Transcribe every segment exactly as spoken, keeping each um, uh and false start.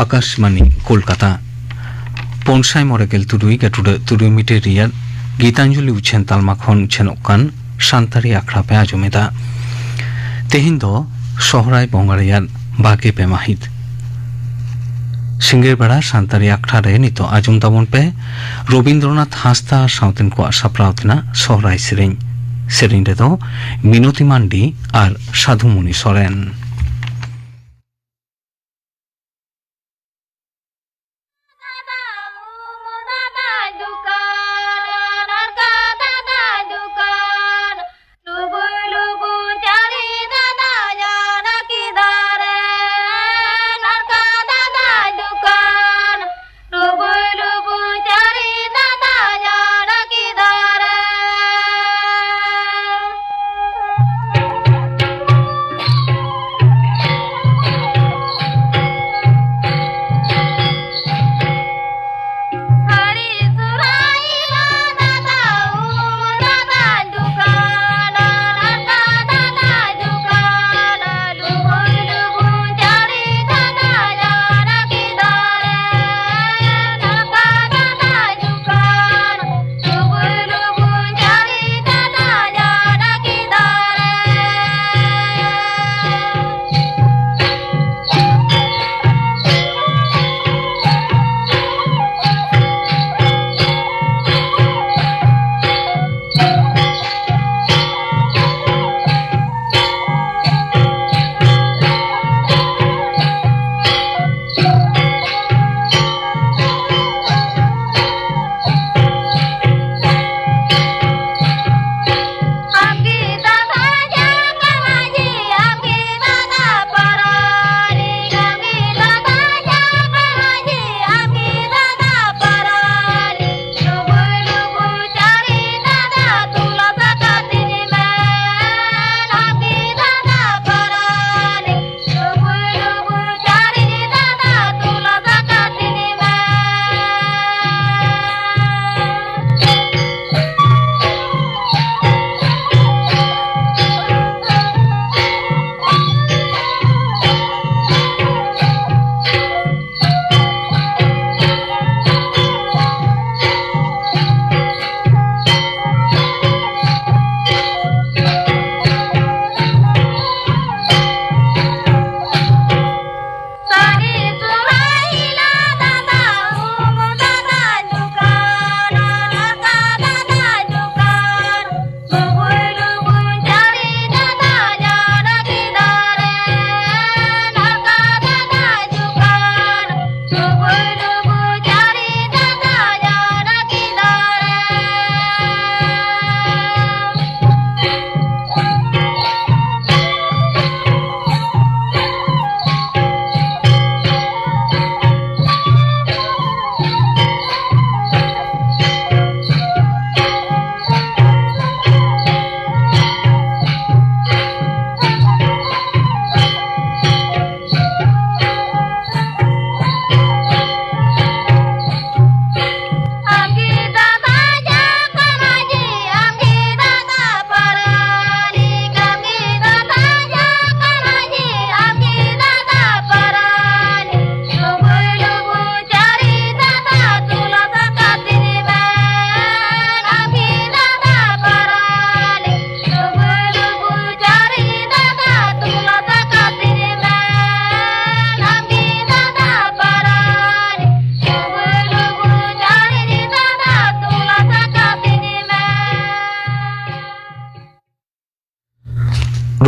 ᱟᱠᱟᱥᱵᱟᱱᱤ ᱠᱳᱞᱠᱟᱛᱟ᱾ ᱯᱩᱱ ᱥᱟᱭ ᱢᱚᱬᱮ ᱜᱮᱞ ᱛᱩᱨᱩᱭ ᱜᱟᱹᱴᱩᱰᱟᱹ ᱛᱩᱨᱩᱭ ᱢᱤᱴᱟᱨ ᱨᱮᱭᱟᱜ ᱜᱤᱛᱟᱧᱡᱚᱞᱤ ᱩᱪᱷᱟᱹᱱ ᱛᱟᱞᱢᱟ ᱠᱷᱚᱱ ᱩᱪᱷᱟᱹᱱᱚᱜ ᱠᱟᱱ ᱥᱟᱱᱛᱟᱲᱤ ᱟᱠᱷᱲᱟ ᱯᱮ ᱟᱸᱡᱚᱢ ᱮᱫᱟ᱾ ᱛᱮᱦᱮᱧ ᱫᱚ ᱥᱚᱦᱨᱟᱭ ᱵᱚᱸᱜᱟ ᱨᱮᱭᱟᱜ ᱵᱟᱜᱮ ᱯᱮ ᱢᱟᱹᱦᱤᱛ᱾ ᱥᱤᱸᱜᱟᱹᱲ ᱵᱮᱲᱟ ᱥᱟᱱᱛᱟᱲᱤ ᱟᱠᱷᱲᱟ ᱨᱮ ᱱᱤᱛᱚᱜ ᱟᱸᱡᱚᱢ ᱛᱟᱵᱚᱱ ᱯᱮ ᱨᱚᱵᱤᱱᱫᱨᱚᱱᱟᱛᱷ ᱦᱟᱸᱥᱫᱟ ᱥᱟᱶᱛᱮᱱ ᱠᱚᱣᱟᱜ ᱥᱟᱯᱲᱟᱣ ᱛᱮᱱᱟᱜ ᱥᱚᱦᱨᱟᱭ ᱥᱮᱨᱮᱧ᱾ ᱥᱮᱨᱮᱧ ᱨᱮᱫᱚ ᱢᱤᱱᱚᱛᱤ ᱢᱟᱱᱰᱤ ᱟᱨ ᱥᱟᱫᱷᱩᱢᱩᱱᱤ ᱥᱚᱨᱮᱱ᱾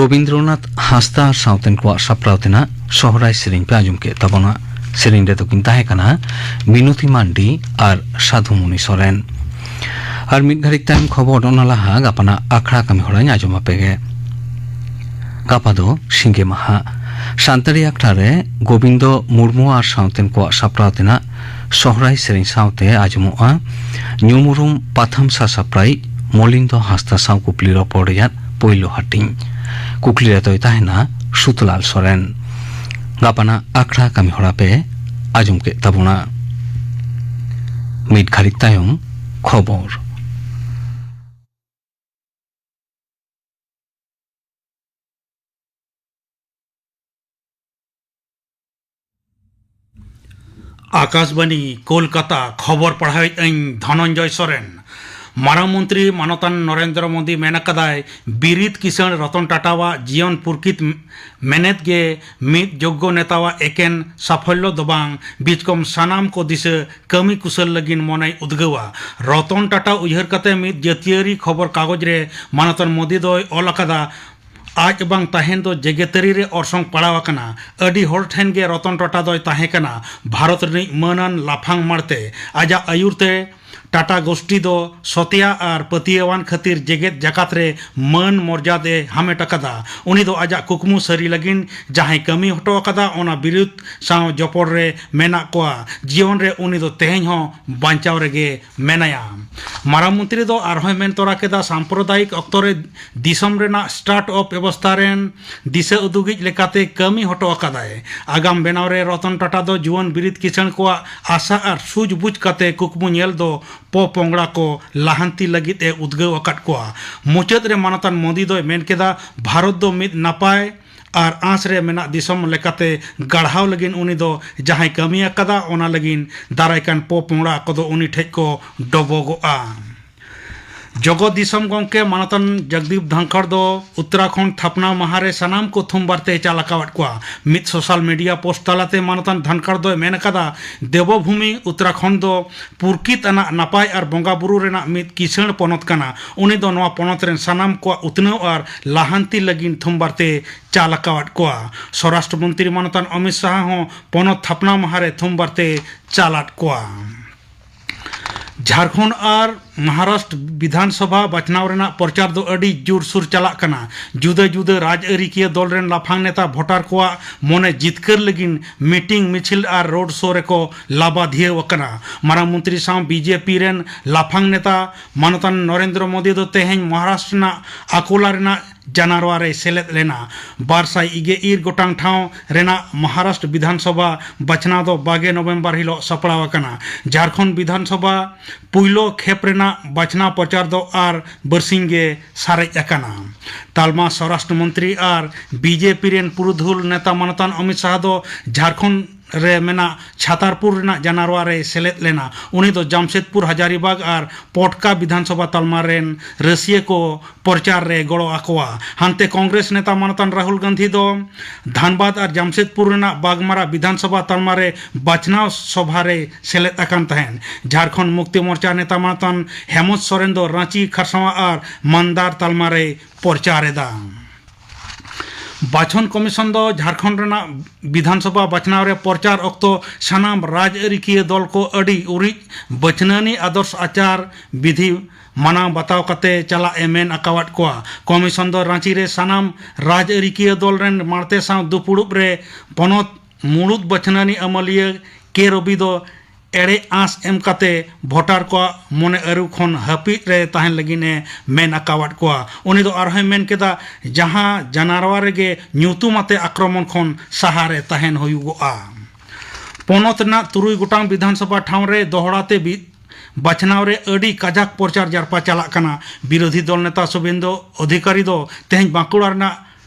ᱨᱚᱵᱤᱱᱫᱨᱚᱱᱟᱛᱷ ᱦᱟᱸᱥᱫᱟ ᱟᱨ ᱥᱟᱶᱛᱮᱱ ᱠᱚᱣᱟᱜ ᱥᱟᱯᱲᱟᱣ ᱛᱮᱱᱟᱜ ᱥᱚᱦᱨᱟᱭ ᱥᱮᱨᱮᱧ ᱯᱮ ᱟᱸᱡᱚᱢ ᱠᱮᱫ ᱛᱟᱵᱚᱱᱟ᱾ ᱥᱮᱨᱮᱧ ᱨᱮᱫᱚ ᱠᱤᱱ ᱛᱟᱦᱮᱸ ᱠᱟᱱᱟ ᱢᱤᱱᱚᱛᱤ ᱢᱟᱱᱰᱤ ᱟᱨ ᱥᱟᱫᱷᱩᱢᱩᱱᱤ ᱥᱚᱨᱮᱱ᱾ ᱟᱨ ᱢᱤᱫ ᱜᱷᱟᱹᱲᱤᱡ ᱛᱟᱭᱚᱢ ᱠᱷᱚᱵᱚᱨ, ᱚᱱᱟ ᱞᱟᱦᱟ ᱜᱟᱯᱟᱱᱟᱜ ᱟᱠᱷᱲᱟ ᱠᱟᱹᱢᱤ ᱦᱚᱨᱟᱧ ᱟᱸᱡᱚᱢ ᱟᱯᱮ ᱜᱮ᱾ ᱜᱟᱯᱟ ᱫᱚ ᱥᱤᱸᱜᱮ ᱢᱟᱦᱟ᱾ ᱥᱟᱱᱛᱟᱲᱤ ᱟᱠᱷᱲᱟ ᱨᱮ ᱜᱳᱵᱤᱱᱫᱚ ᱢᱩᱨᱢᱩ ᱟᱨ ᱥᱟᱶᱛᱮᱱ ᱠᱚᱣᱟᱜ ᱥᱟᱯᱲᱟᱣ ᱛᱮᱱᱟᱜ ᱥᱚᱦᱨᱟᱭ ᱥᱮᱨᱮᱧ ᱥᱟᱶᱛᱮ ᱟᱸᱡᱚᱢᱚᱜᱼᱟ ᱧᱩᱢᱩᱨᱩᱢ ᱯᱟᱛᱷᱟᱢ ᱥᱟᱥᱟᱯᱲᱟᱣᱤᱡ ᱢᱚᱞᱤᱱᱫᱚ ᱦᱟᱸᱥᱫᱟ ᱥᱟᱶ ᱠᱩᱠᱞᱤ ᱨᱚᱯᱚᱲ ᱨᱮᱭᱟᱜ ᱯᱳᱭᱞᱳ ᱦᱟᱹᱴᱤᱧ᱾ ᱠᱩᱠᱞᱤ ᱨᱮᱫᱚᱭ ᱛᱟᱦᱮᱱᱟ ᱥᱩᱛᱞᱟᱞ ᱥᱚᱨᱮᱱ᱾ ᱜᱟᱯᱟᱱᱟᱜ ᱟᱠᱷᱲᱟ ᱠᱟᱹᱢᱤ ᱦᱚᱨᱟ ᱯᱮ ᱟᱸᱡᱚᱢ ᱠᱮᱫ ᱛᱟᱵᱚᱱᱟ᱾ ᱢᱤᱫ ᱜᱷᱟᱹᱲᱤᱡ ᱛᱟᱭᱚᱢ ᱠᱷᱚᱵᱚᱨ᱾ ᱟᱠᱟᱥᱵᱟᱬᱤ, ᱠᱳᱞᱠᱟᱛᱟ, ᱠᱷᱚᱵᱚᱨ ᱯᱟᱲᱦᱟᱣᱮᱫ ᱟᱹᱧ ᱫᱷᱚᱱᱚᱱᱡᱚᱭ ᱥᱚᱨᱮᱱ᱾ ᱢᱟᱨᱟᱝ ᱢᱚᱱᱛᱨᱤ ᱢᱟᱱᱚᱛᱟᱱ ᱱᱚᱨᱮᱱᱫᱨᱚ ᱢᱳᱫᱤ ᱢᱮᱱ ᱟᱠᱟᱫᱟᱭ, ᱵᱤᱨᱤᱫ ᱠᱤᱥᱟᱹᱬ ᱨᱚᱛᱚᱱ ᱴᱟᱴᱟᱣᱟᱜ ᱡᱤᱭᱚᱱ ᱯᱩᱨᱠᱤᱛ ᱢᱮᱱᱮᱛ ᱜᱮ ᱢᱤᱫ ᱡᱳᱜᱽᱜᱚ ᱱᱮᱛᱟᱣᱟᱜ ᱮᱠᱮᱱ ᱥᱟᱯᱷᱚᱞᱞᱚ ᱫᱚ ᱵᱟᱝ, ᱵᱤᱪᱠᱚᱢ ᱥᱟᱱᱟᱢ ᱠᱚ ᱫᱤᱥᱟᱹ ᱠᱟᱹᱢᱤ ᱠᱩᱥᱟᱹᱞ ᱞᱟᱹᱜᱤᱫ ᱢᱚᱱᱮᱭ ᱩᱫᱽᱜᱟᱹᱣᱟ᱾ ᱨᱚᱛᱚᱱ ᱴᱟᱴᱟ ᱩᱭᱦᱟᱹᱨ ᱠᱟᱛᱮ ᱢᱤᱫ ᱡᱟᱹᱛᱤᱭᱟᱹᱨᱤ ᱠᱷᱚᱵᱚᱨ ᱠᱟᱜᱚᱡᱽ ᱨᱮ ᱢᱟᱱᱚᱛᱟᱱ ᱢᱳᱫᱤ ᱫᱚᱭ ᱚᱞ ᱟᱠᱟᱫᱟ, ᱟᱡ ᱵᱟᱝ ᱛᱟᱦᱮᱱ ᱫᱚ ᱡᱮᱜᱮᱛᱟᱹᱨᱤ ᱨᱮ ᱚᱨᱥᱚᱝ ᱯᱟᱲᱟᱣ ᱟᱠᱟᱱᱟ᱾ ᱟᱹᱰᱤ ᱦᱚᱲ ᱴᱷᱮᱱ ᱜᱮ ᱨᱚᱛᱚᱱ ᱴᱟᱴᱟ ᱫᱚᱭ ᱛᱟᱦᱮᱸ ᱠᱟᱱᱟ ᱵᱷᱟᱨᱚᱛ ᱨᱤᱱᱤᱡ ᱢᱟᱹᱱᱟᱱ ᱞᱟᱯᱷᱟᱝ ᱢᱟᱲᱛᱮ᱾ ᱟᱡᱟᱜ ᱟᱹᱭᱩᱨ ᱛᱮ ᱴᱟᱴᱟ ᱜᱳᱥᱴᱤ ᱫᱚ ᱥᱚᱛᱭᱟ ᱟᱨ ᱯᱟᱹᱛᱭᱟᱹᱣᱟᱱ ᱠᱷᱟᱹᱛᱤᱨ ᱡᱮᱜᱮᱛ ᱡᱟᱠᱟᱛ ᱨᱮ ᱢᱟᱹᱱ ᱢᱚᱨᱡᱟᱫ ᱮ ᱦᱟᱢᱮᱴ ᱟᱠᱟᱫᱟ᱾ ᱩᱱᱤ ᱫᱚ ᱟᱡᱟᱜ ᱠᱩᱠᱢᱩ ᱥᱟᱹᱨᱤ ᱞᱟᱹᱜᱤᱫ ᱡᱟᱦᱟᱸᱭ ᱠᱟᱹᱢᱤ ᱦᱚᱴᱚ ᱟᱠᱟᱫᱟ, ᱚᱱᱟ ᱵᱤᱨᱩᱫᱷ ᱥᱟᱶ ᱡᱚᱯᱚᱲ ᱨᱮ ᱢᱮᱱᱟᱜ ᱠᱚᱣᱟ᱾ ᱡᱤᱭᱚᱱ ᱨᱮ ᱩᱱᱤ ᱫᱚ ᱛᱮᱦᱮᱧ ᱦᱚᱸ ᱵᱟᱧᱪᱟᱣ ᱨᱮᱜᱮ ᱢᱮᱱᱟᱭᱟ᱾ ᱢᱟᱨᱟᱝ ᱢᱚᱱᱛᱨᱤ ᱫᱚ ᱟᱨᱦᱚᱸᱭ ᱢᱮᱱ ᱛᱚᱨᱟ ᱠᱮᱫᱟ, ᱥᱟᱢᱯᱨᱚᱫᱟᱭᱤᱠ ᱚᱠᱛᱚ ᱨᱮ ᱫᱤᱥᱚᱢ ᱨᱮᱱᱟᱜ ᱥᱴᱟᱨᱴ ᱟᱯ ᱵᱮᱵᱚᱥᱛᱷᱟ ᱨᱮᱱ ᱫᱤᱥᱟᱹ ᱩᱫᱩᱜᱤᱡ ᱞᱮᱠᱟᱛᱮ ᱠᱟᱹᱢᱤ ᱦᱚᱴᱚ ᱟᱠᱟᱫᱟᱭ᱾ ᱟᱜᱟᱢ ᱵᱮᱱᱟᱣ ᱨᱮ ᱨᱚᱛᱚᱱ ᱴᱟᱴᱟ ᱫᱚ ᱡᱩᱣᱟᱹᱱ ᱵᱤᱨᱤᱫ ᱠᱤᱥᱟᱹᱬ ᱠᱚᱣᱟᱜ ᱟᱥᱟ ᱟᱨ ᱥᱩᱡᱽ ᱵᱩᱡᱽ ᱠᱟᱛᱮ ᱠᱩᱠᱢᱩ ᱧᱮᱞ ᱫᱚ ᱯᱚ ᱯᱚᱝᱲᱟ ᱠᱚ ᱞᱟᱦᱟᱱᱛᱤ ᱞᱟᱹᱜᱤᱫ ᱮ ᱩᱫᱽᱜᱟᱹᱣ ᱟᱠᱟᱫ ᱠᱚᱣᱟ᱾ ᱢᱩᱪᱟᱹᱫ ᱨᱮ ᱢᱟᱱᱚᱛᱟᱱ ᱢᱳᱫᱤ ᱫᱚᱭ ᱢᱮᱱ ᱠᱮᱫᱟ, ᱵᱷᱟᱨᱚᱛ ᱫᱚ ᱢᱤᱫ ᱱᱟᱯᱟᱭ ᱟᱨ ᱟᱸᱥ ᱨᱮ ᱢᱮᱱᱟᱜ ᱫᱤᱥᱚᱢ ᱞᱮᱠᱟᱛᱮ ᱜᱟᱲᱦᱟᱣ ᱞᱟᱹᱜᱤᱫ ᱩᱱᱤ ᱫᱚ ᱡᱟᱦᱟᱸᱭ ᱠᱟᱹᱢᱤ ᱟᱠᱟᱫᱟ, ᱚᱱᱟ ᱞᱟᱹᱜᱤᱫ ᱫᱟᱨᱟᱭ ᱠᱟᱱ ᱯᱚ ᱯᱚᱝᱲᱟ ᱠᱚᱫᱚ ᱩᱱᱤ ᱴᱷᱮᱡ ᱠᱚ ᱰᱚᱵᱚᱜᱚᱜᱼᱟ᱾ ᱡᱚᱜᱚᱛ ᱫᱤᱥᱚᱢ ᱜᱚᱢᱠᱮ ᱢᱟᱱᱚᱛᱟᱱ ᱡᱚᱜᱽᱫᱤᱯ ᱫᱷᱟᱱᱠᱷᱟᱲ ᱫᱚ ᱩᱛᱛᱚᱨᱟᱠᱷᱚᱸᱰ ᱛᱷᱟᱯᱱᱟ ᱢᱟᱦᱟ ᱨᱮ ᱥᱟᱱᱟᱢ ᱠᱚ ᱛᱷᱩᱢ ᱵᱟᱨᱛᱮᱭ ᱪᱟᱞ ᱟᱠᱟᱣᱟᱫ ᱠᱚᱣᱟ᱾ ᱢᱤᱫ ᱥᱳᱥᱟᱞ ᱢᱤᱰᱤᱭᱟ ᱯᱳᱥᱴ ᱛᱟᱞᱟᱛᱮ ᱢᱟᱱᱚᱛᱟᱱ ᱫᱷᱟᱱᱠᱷᱟᱲ ᱫᱚᱭ ᱢᱮᱱ ᱟᱠᱟᱫᱟ, ᱫᱮᱵᱚᱵᱷᱩᱢᱤ ᱩᱛᱛᱚᱨᱟᱠᱷᱚᱸᱰ ᱫᱚ ᱯᱩᱨᱠᱤᱛ ᱟᱱᱟᱜ, ᱱᱟᱯᱟᱭ ᱟᱨ ᱵᱚᱸᱜᱟ ᱵᱩᱨᱩ ᱨᱮᱱᱟᱜ ᱢᱤᱫ ᱠᱤᱥᱟᱹᱬ ᱯᱚᱱᱚᱛ ᱠᱟᱱᱟ᱾ ᱩᱱᱤ ᱫᱚ ᱱᱚᱣᱟ ᱯᱚᱱᱚᱛ ᱨᱮᱱ ᱥᱟᱱᱟᱢ ᱠᱚᱣᱟᱜ ᱩᱛᱱᱟᱹᱣ ᱟᱨ ᱞᱟᱦᱟᱱᱛᱤ ᱞᱟᱹᱜᱤᱫ ᱛᱷᱩᱢ ᱵᱟᱨᱛᱮ ᱪᱟᱞ ᱟᱠᱟᱣᱟᱫ ᱠᱚᱣᱟ᱾ ᱥᱚᱨᱟᱥᱴᱨᱚ ᱢᱚᱱᱛᱨᱤ ᱢᱟᱱᱚᱛᱟᱱ ᱚᱢᱤᱛ ᱥᱟᱦᱟ ᱦᱚᱸ ᱯᱚᱱᱚᱛ ᱛᱷᱟᱯᱱᱟ ᱢᱟᱦᱟ ᱨᱮ ᱛᱷᱩᱢ ᱵᱟᱨᱛᱮ ᱪᱟᱞ ᱟᱫ ᱠᱚᱣᱟ᱾ ᱡᱷᱟᱲᱠᱷᱚᱸᱰ ᱟᱨ ᱢᱚᱦᱟᱨᱟᱥᱴᱨᱚ ᱵᱤᱫᱷᱟᱱ ᱥᱚᱵᱷᱟ ᱵᱟᱪᱷᱱᱟᱣ ᱨᱮᱱᱟᱜ ᱯᱨᱚᱪᱟᱨ ᱫᱚ ᱟᱹᱰᱤ ᱡᱳᱨᱥᱳᱨ ᱪᱟᱞᱟᱜ ᱠᱟᱱᱟ᱾ ᱡᱩᱫᱟᱹ ᱡᱩᱫᱟᱹ ᱨᱟᱡᱽᱟᱹᱨᱤᱠᱤᱭᱟᱹ ᱫᱚᱞ ᱨᱮᱱ ᱞᱟᱯᱷᱟᱝ ᱱᱮᱛᱟ ᱵᱷᱳᱴᱟᱨ ᱠᱚᱣᱟᱜ ᱢᱚᱱᱮ ᱡᱤᱛᱠᱟᱹᱨ ᱞᱟᱹᱜᱤᱫ ᱢᱤᱴᱤᱝ, ᱢᱤᱪᱷᱤᱞ ᱟᱨ ᱨᱳᱰ ᱥᱳ ᱨᱮᱠᱚ ᱞᱟᱵᱟᱫᱷᱤᱭᱟᱹᱣ ᱟᱠᱟᱱᱟ᱾ ᱢᱟᱨᱟᱝ ᱢᱚᱱᱛᱨᱤ ᱥᱟᱶ ᱵᱤᱡᱮᱯᱤ ᱨᱮᱱ ᱞᱟᱯᱷᱟᱝ ᱱᱮᱛᱟ ᱢᱟᱱᱚᱛᱟᱱ ᱱᱚᱨᱮᱱᱫᱨᱚ ᱢᱳᱫᱤ ᱫᱚ ᱛᱮᱦᱮᱧ ᱢᱚᱦᱟᱨᱟᱥᱴᱨᱚ ᱨᱮᱱᱟᱜ ᱟᱠᱳᱞᱟ ᱨᱮᱱᱟᱜ ᱡᱟᱱᱟᱨᱣᱟ ᱨᱮᱭ ᱥᱮᱞᱮᱫ ᱞᱮᱱᱟ᱾ ᱵᱟᱨ ᱥᱟᱭ ᱤᱜᱮ ᱤᱨ ᱜᱚᱴᱟᱝ ᱴᱷᱟᱶ ᱨᱮᱱᱟᱜ ᱢᱚᱦᱟᱨᱟᱥᱴᱨᱚ ᱵᱤᱫᱷᱟᱱ ᱥᱚᱵᱷᱟ ᱵᱟᱪᱷᱱᱟᱣ ᱫᱚ ᱵᱟᱜᱮ ᱱᱚᱵᱷᱮᱢᱵᱚᱨ ᱦᱤᱞᱳᱜ ᱥᱟᱯᱲᱟᱣ ᱟᱠᱟᱱᱟ᱾ ᱡᱷᱟᱲᱠᱷᱚᱸᱰ ᱵᱤᱫᱷᱟᱱ ᱥᱚᱵᱷᱟ ᱯᱩᱭᱞᱳ ᱠᱷᱮᱯ ᱨᱮᱱᱟᱜ ᱵᱟᱪᱷᱱᱟᱣ ᱯᱨᱚᱪᱟᱨ ᱫᱚ ᱟᱨ ᱵᱟᱨᱥᱤᱧ ᱜᱮ ᱥᱟᱨᱮᱡ ᱟᱠᱟᱱᱟ᱾ ᱛᱟᱞᱢᱟ ᱥᱚᱨᱟᱥᱴᱨᱚ ᱢᱚᱱᱛᱨᱤ ᱟᱨ ᱵᱤᱡᱮᱯᱤ ᱨᱮᱱ ᱯᱩᱨᱩᱫᱷᱩᱞ ᱱᱮᱛᱟ ᱢᱟᱱᱚᱛᱟᱱ ᱚᱢᱤᱛ ᱥᱟᱦᱟ ᱫᱚ ᱡᱷᱟᱲᱠᱷᱚᱸᱰ ᱨᱮ ᱢᱮᱱᱟᱜ ᱪᱷᱟᱛᱟᱨᱯᱩᱨ ᱨᱮᱱᱟᱜ ᱡᱟᱱᱟᱨᱣᱟ ᱨᱮᱭ ᱥᱮᱞᱮᱫ ᱞᱮᱱᱟ᱾ ᱩᱱᱤ ᱫᱚ ᱡᱟᱢᱥᱮᱫᱽᱯᱩᱨ ᱦᱟᱡᱟᱨᱤᱵᱟᱜᱽ ᱟᱨ ᱯᱚᱴᱠᱟ ᱵᱤᱫᱷᱟᱱ ᱥᱚᱵᱷᱟ ᱛᱟᱞᱢᱟ ᱨᱮᱱ ᱨᱟᱹᱥᱤᱭᱟᱹ ᱠᱚ ᱯᱨᱚᱪᱟᱨ ᱨᱮ ᱜᱚᱲᱚ ᱟᱠᱚᱣᱟ᱾ ᱦᱟᱱᱛᱮ ᱠᱚᱝᱜᱨᱮᱥ ᱱᱮᱛᱟ ᱢᱟᱱᱚᱛᱟᱱ ᱨᱟᱦᱩᱞ ᱜᱟᱱᱫᱷᱤ ᱫᱚ ᱫᱷᱟᱱᱵᱟᱫᱽ ᱟᱨ ᱡᱟᱢᱥᱮᱫᱽᱯᱩᱨ ᱨᱮᱱᱟᱜ ᱵᱟᱜᱽᱢᱟᱨᱟ ᱵᱤᱫᱷᱟᱱ ᱥᱚᱵᱷᱟ ᱛᱟᱞᱢᱟ ᱨᱮ ᱵᱟᱪᱷᱱᱟᱣ ᱥᱚᱵᱷᱟ ᱨᱮᱭ ᱥᱮᱞᱮᱫ ᱟᱠᱟᱱ ᱛᱟᱦᱮᱸᱫ᱾ ᱡᱷᱟᱲᱠᱷᱚᱸᱰ ᱢᱩᱠᱛᱤ ᱢᱳᱨᱪᱟ ᱱᱮᱛᱟ ᱢᱟᱱᱚᱛᱟᱱ ᱦᱮᱢᱚᱱᱛ ᱥᱚᱨᱮᱱ ᱫᱚ ᱨᱟᱸᱪᱤ, ᱠᱷᱟᱨᱥᱟᱣᱟ ᱟᱨ ᱢᱟᱱᱫᱟᱨ ᱛᱟᱞᱢᱟ ᱨᱮᱭ ᱯᱨᱚᱪᱟᱨ ᱮᱫᱟ᱾ ᱵᱟᱪᱷᱚᱱ ᱠᱚᱢᱤᱥᱚᱱ ᱫᱚ ᱡᱷᱟᱲᱠᱷᱚᱸᱰ ᱨᱮᱱᱟᱜ ᱵᱤᱫᱷᱟᱱ ᱥᱚᱵᱷᱟ ᱵᱟᱪᱷᱱᱟᱣ ᱨᱮ ᱯᱨᱚᱪᱟᱨ ᱚᱠᱛᱚ ᱥᱟᱱᱟᱢ ᱨᱟᱡᱽᱟᱹᱨᱤᱠᱤᱭᱟᱹ ᱫᱚᱞ ᱠᱚ ᱟᱹᱰᱤ ᱩᱨᱤᱡ ᱵᱟᱹᱪᱷᱱᱟᱹᱱᱤ ᱟᱫᱚᱨᱥ ᱟᱪᱟᱨ ᱵᱤᱫᱷᱤ ᱢᱟᱱᱟᱣ ᱵᱟᱛᱟᱣ ᱠᱟᱛᱮ ᱪᱟᱞᱟᱜ ᱮ ᱢᱮᱱ ᱟᱠᱟᱣᱟᱫ ᱠᱚᱣᱟ᱾ ᱠᱚᱢᱤᱥᱚᱱ ᱫᱚ ᱨᱟᱸᱪᱤ ᱨᱮ ᱥᱟᱱᱟᱢ ᱨᱟᱡᱽᱟᱹᱨᱤᱠᱤᱭᱟᱹ ᱫᱚᱞ ᱨᱮᱱ ᱢᱟᱬᱛᱮ ᱥᱟᱶ ᱫᱩᱯᱩᱲᱩᱵ ᱨᱮ ᱯᱚᱱᱚᱛ ᱢᱩᱲᱩᱫ ᱵᱟᱹᱪᱷᱱᱟᱹᱱᱤ ᱟᱹᱢᱟᱹᱞᱤᱭᱟᱹ ᱠᱮ ᱨᱚᱵᱤ ᱫᱚ ᱮᱲᱮ ᱟᱸᱥ ᱮᱢ ᱠᱟᱛᱮ ᱵᱷᱳᱴᱟᱨ ᱠᱚᱣᱟᱜ ᱢᱚᱱᱮ ᱟᱹᱨᱩ ᱠᱷᱚᱱ ᱦᱟᱹᱯᱤᱫ ᱨᱮ ᱛᱟᱦᱮᱱ ᱞᱟᱹᱜᱤᱫ ᱮ ᱢᱮᱱ ᱟᱠᱟᱣᱟᱫ ᱠᱚᱣᱟ᱾ ᱩᱱᱤ ᱫᱚ ᱟᱨᱦᱚᱸᱭ ᱢᱮᱱ ᱠᱮᱫᱟ, ᱡᱟᱦᱟᱸ ᱡᱟᱱᱟᱨᱣᱟ ᱨᱮᱜᱮ ᱧᱩᱛᱩᱢ ᱟᱛᱮ ᱟᱠᱨᱚᱢᱚᱱ ᱠᱷᱚᱱ ᱥᱟᱦᱟ ᱨᱮ ᱛᱟᱦᱮᱱ ᱦᱩᱭᱩᱜᱚᱜᱼᱟ᱾ ᱯᱚᱱᱚᱛ ᱨᱮᱱᱟᱜ ᱛᱩᱨᱩᱭ ᱜᱚᱴᱟᱝ ᱵᱤᱫᱷᱟᱱ ᱥᱚᱵᱷᱟ ᱴᱷᱟᱶ ᱨᱮ ᱫᱚᱦᱲᱟ ᱛᱮ ᱵᱤ-, ᱵᱟᱪᱷᱱᱟᱣ ᱨᱮ ᱟᱹᱰᱤ ᱠᱟᱡᱟᱠ ᱯᱨᱚᱪᱟᱨ ᱡᱟᱨᱯᱟ ᱪᱟᱞᱟᱜ ᱠᱟᱱᱟ᱾ ᱵᱤᱨᱳᱫᱷᱤ ᱫᱚᱞ ᱱᱮᱛᱟ ᱥᱩᱵᱷᱮᱱᱫᱩ ᱚᱫᱷᱤᱠᱟᱨᱤ ᱫᱚ ᱛᱮᱦᱮᱧ ᱵᱟᱸᱠᱩᱲᱟ ᱨᱮᱱᱟᱜ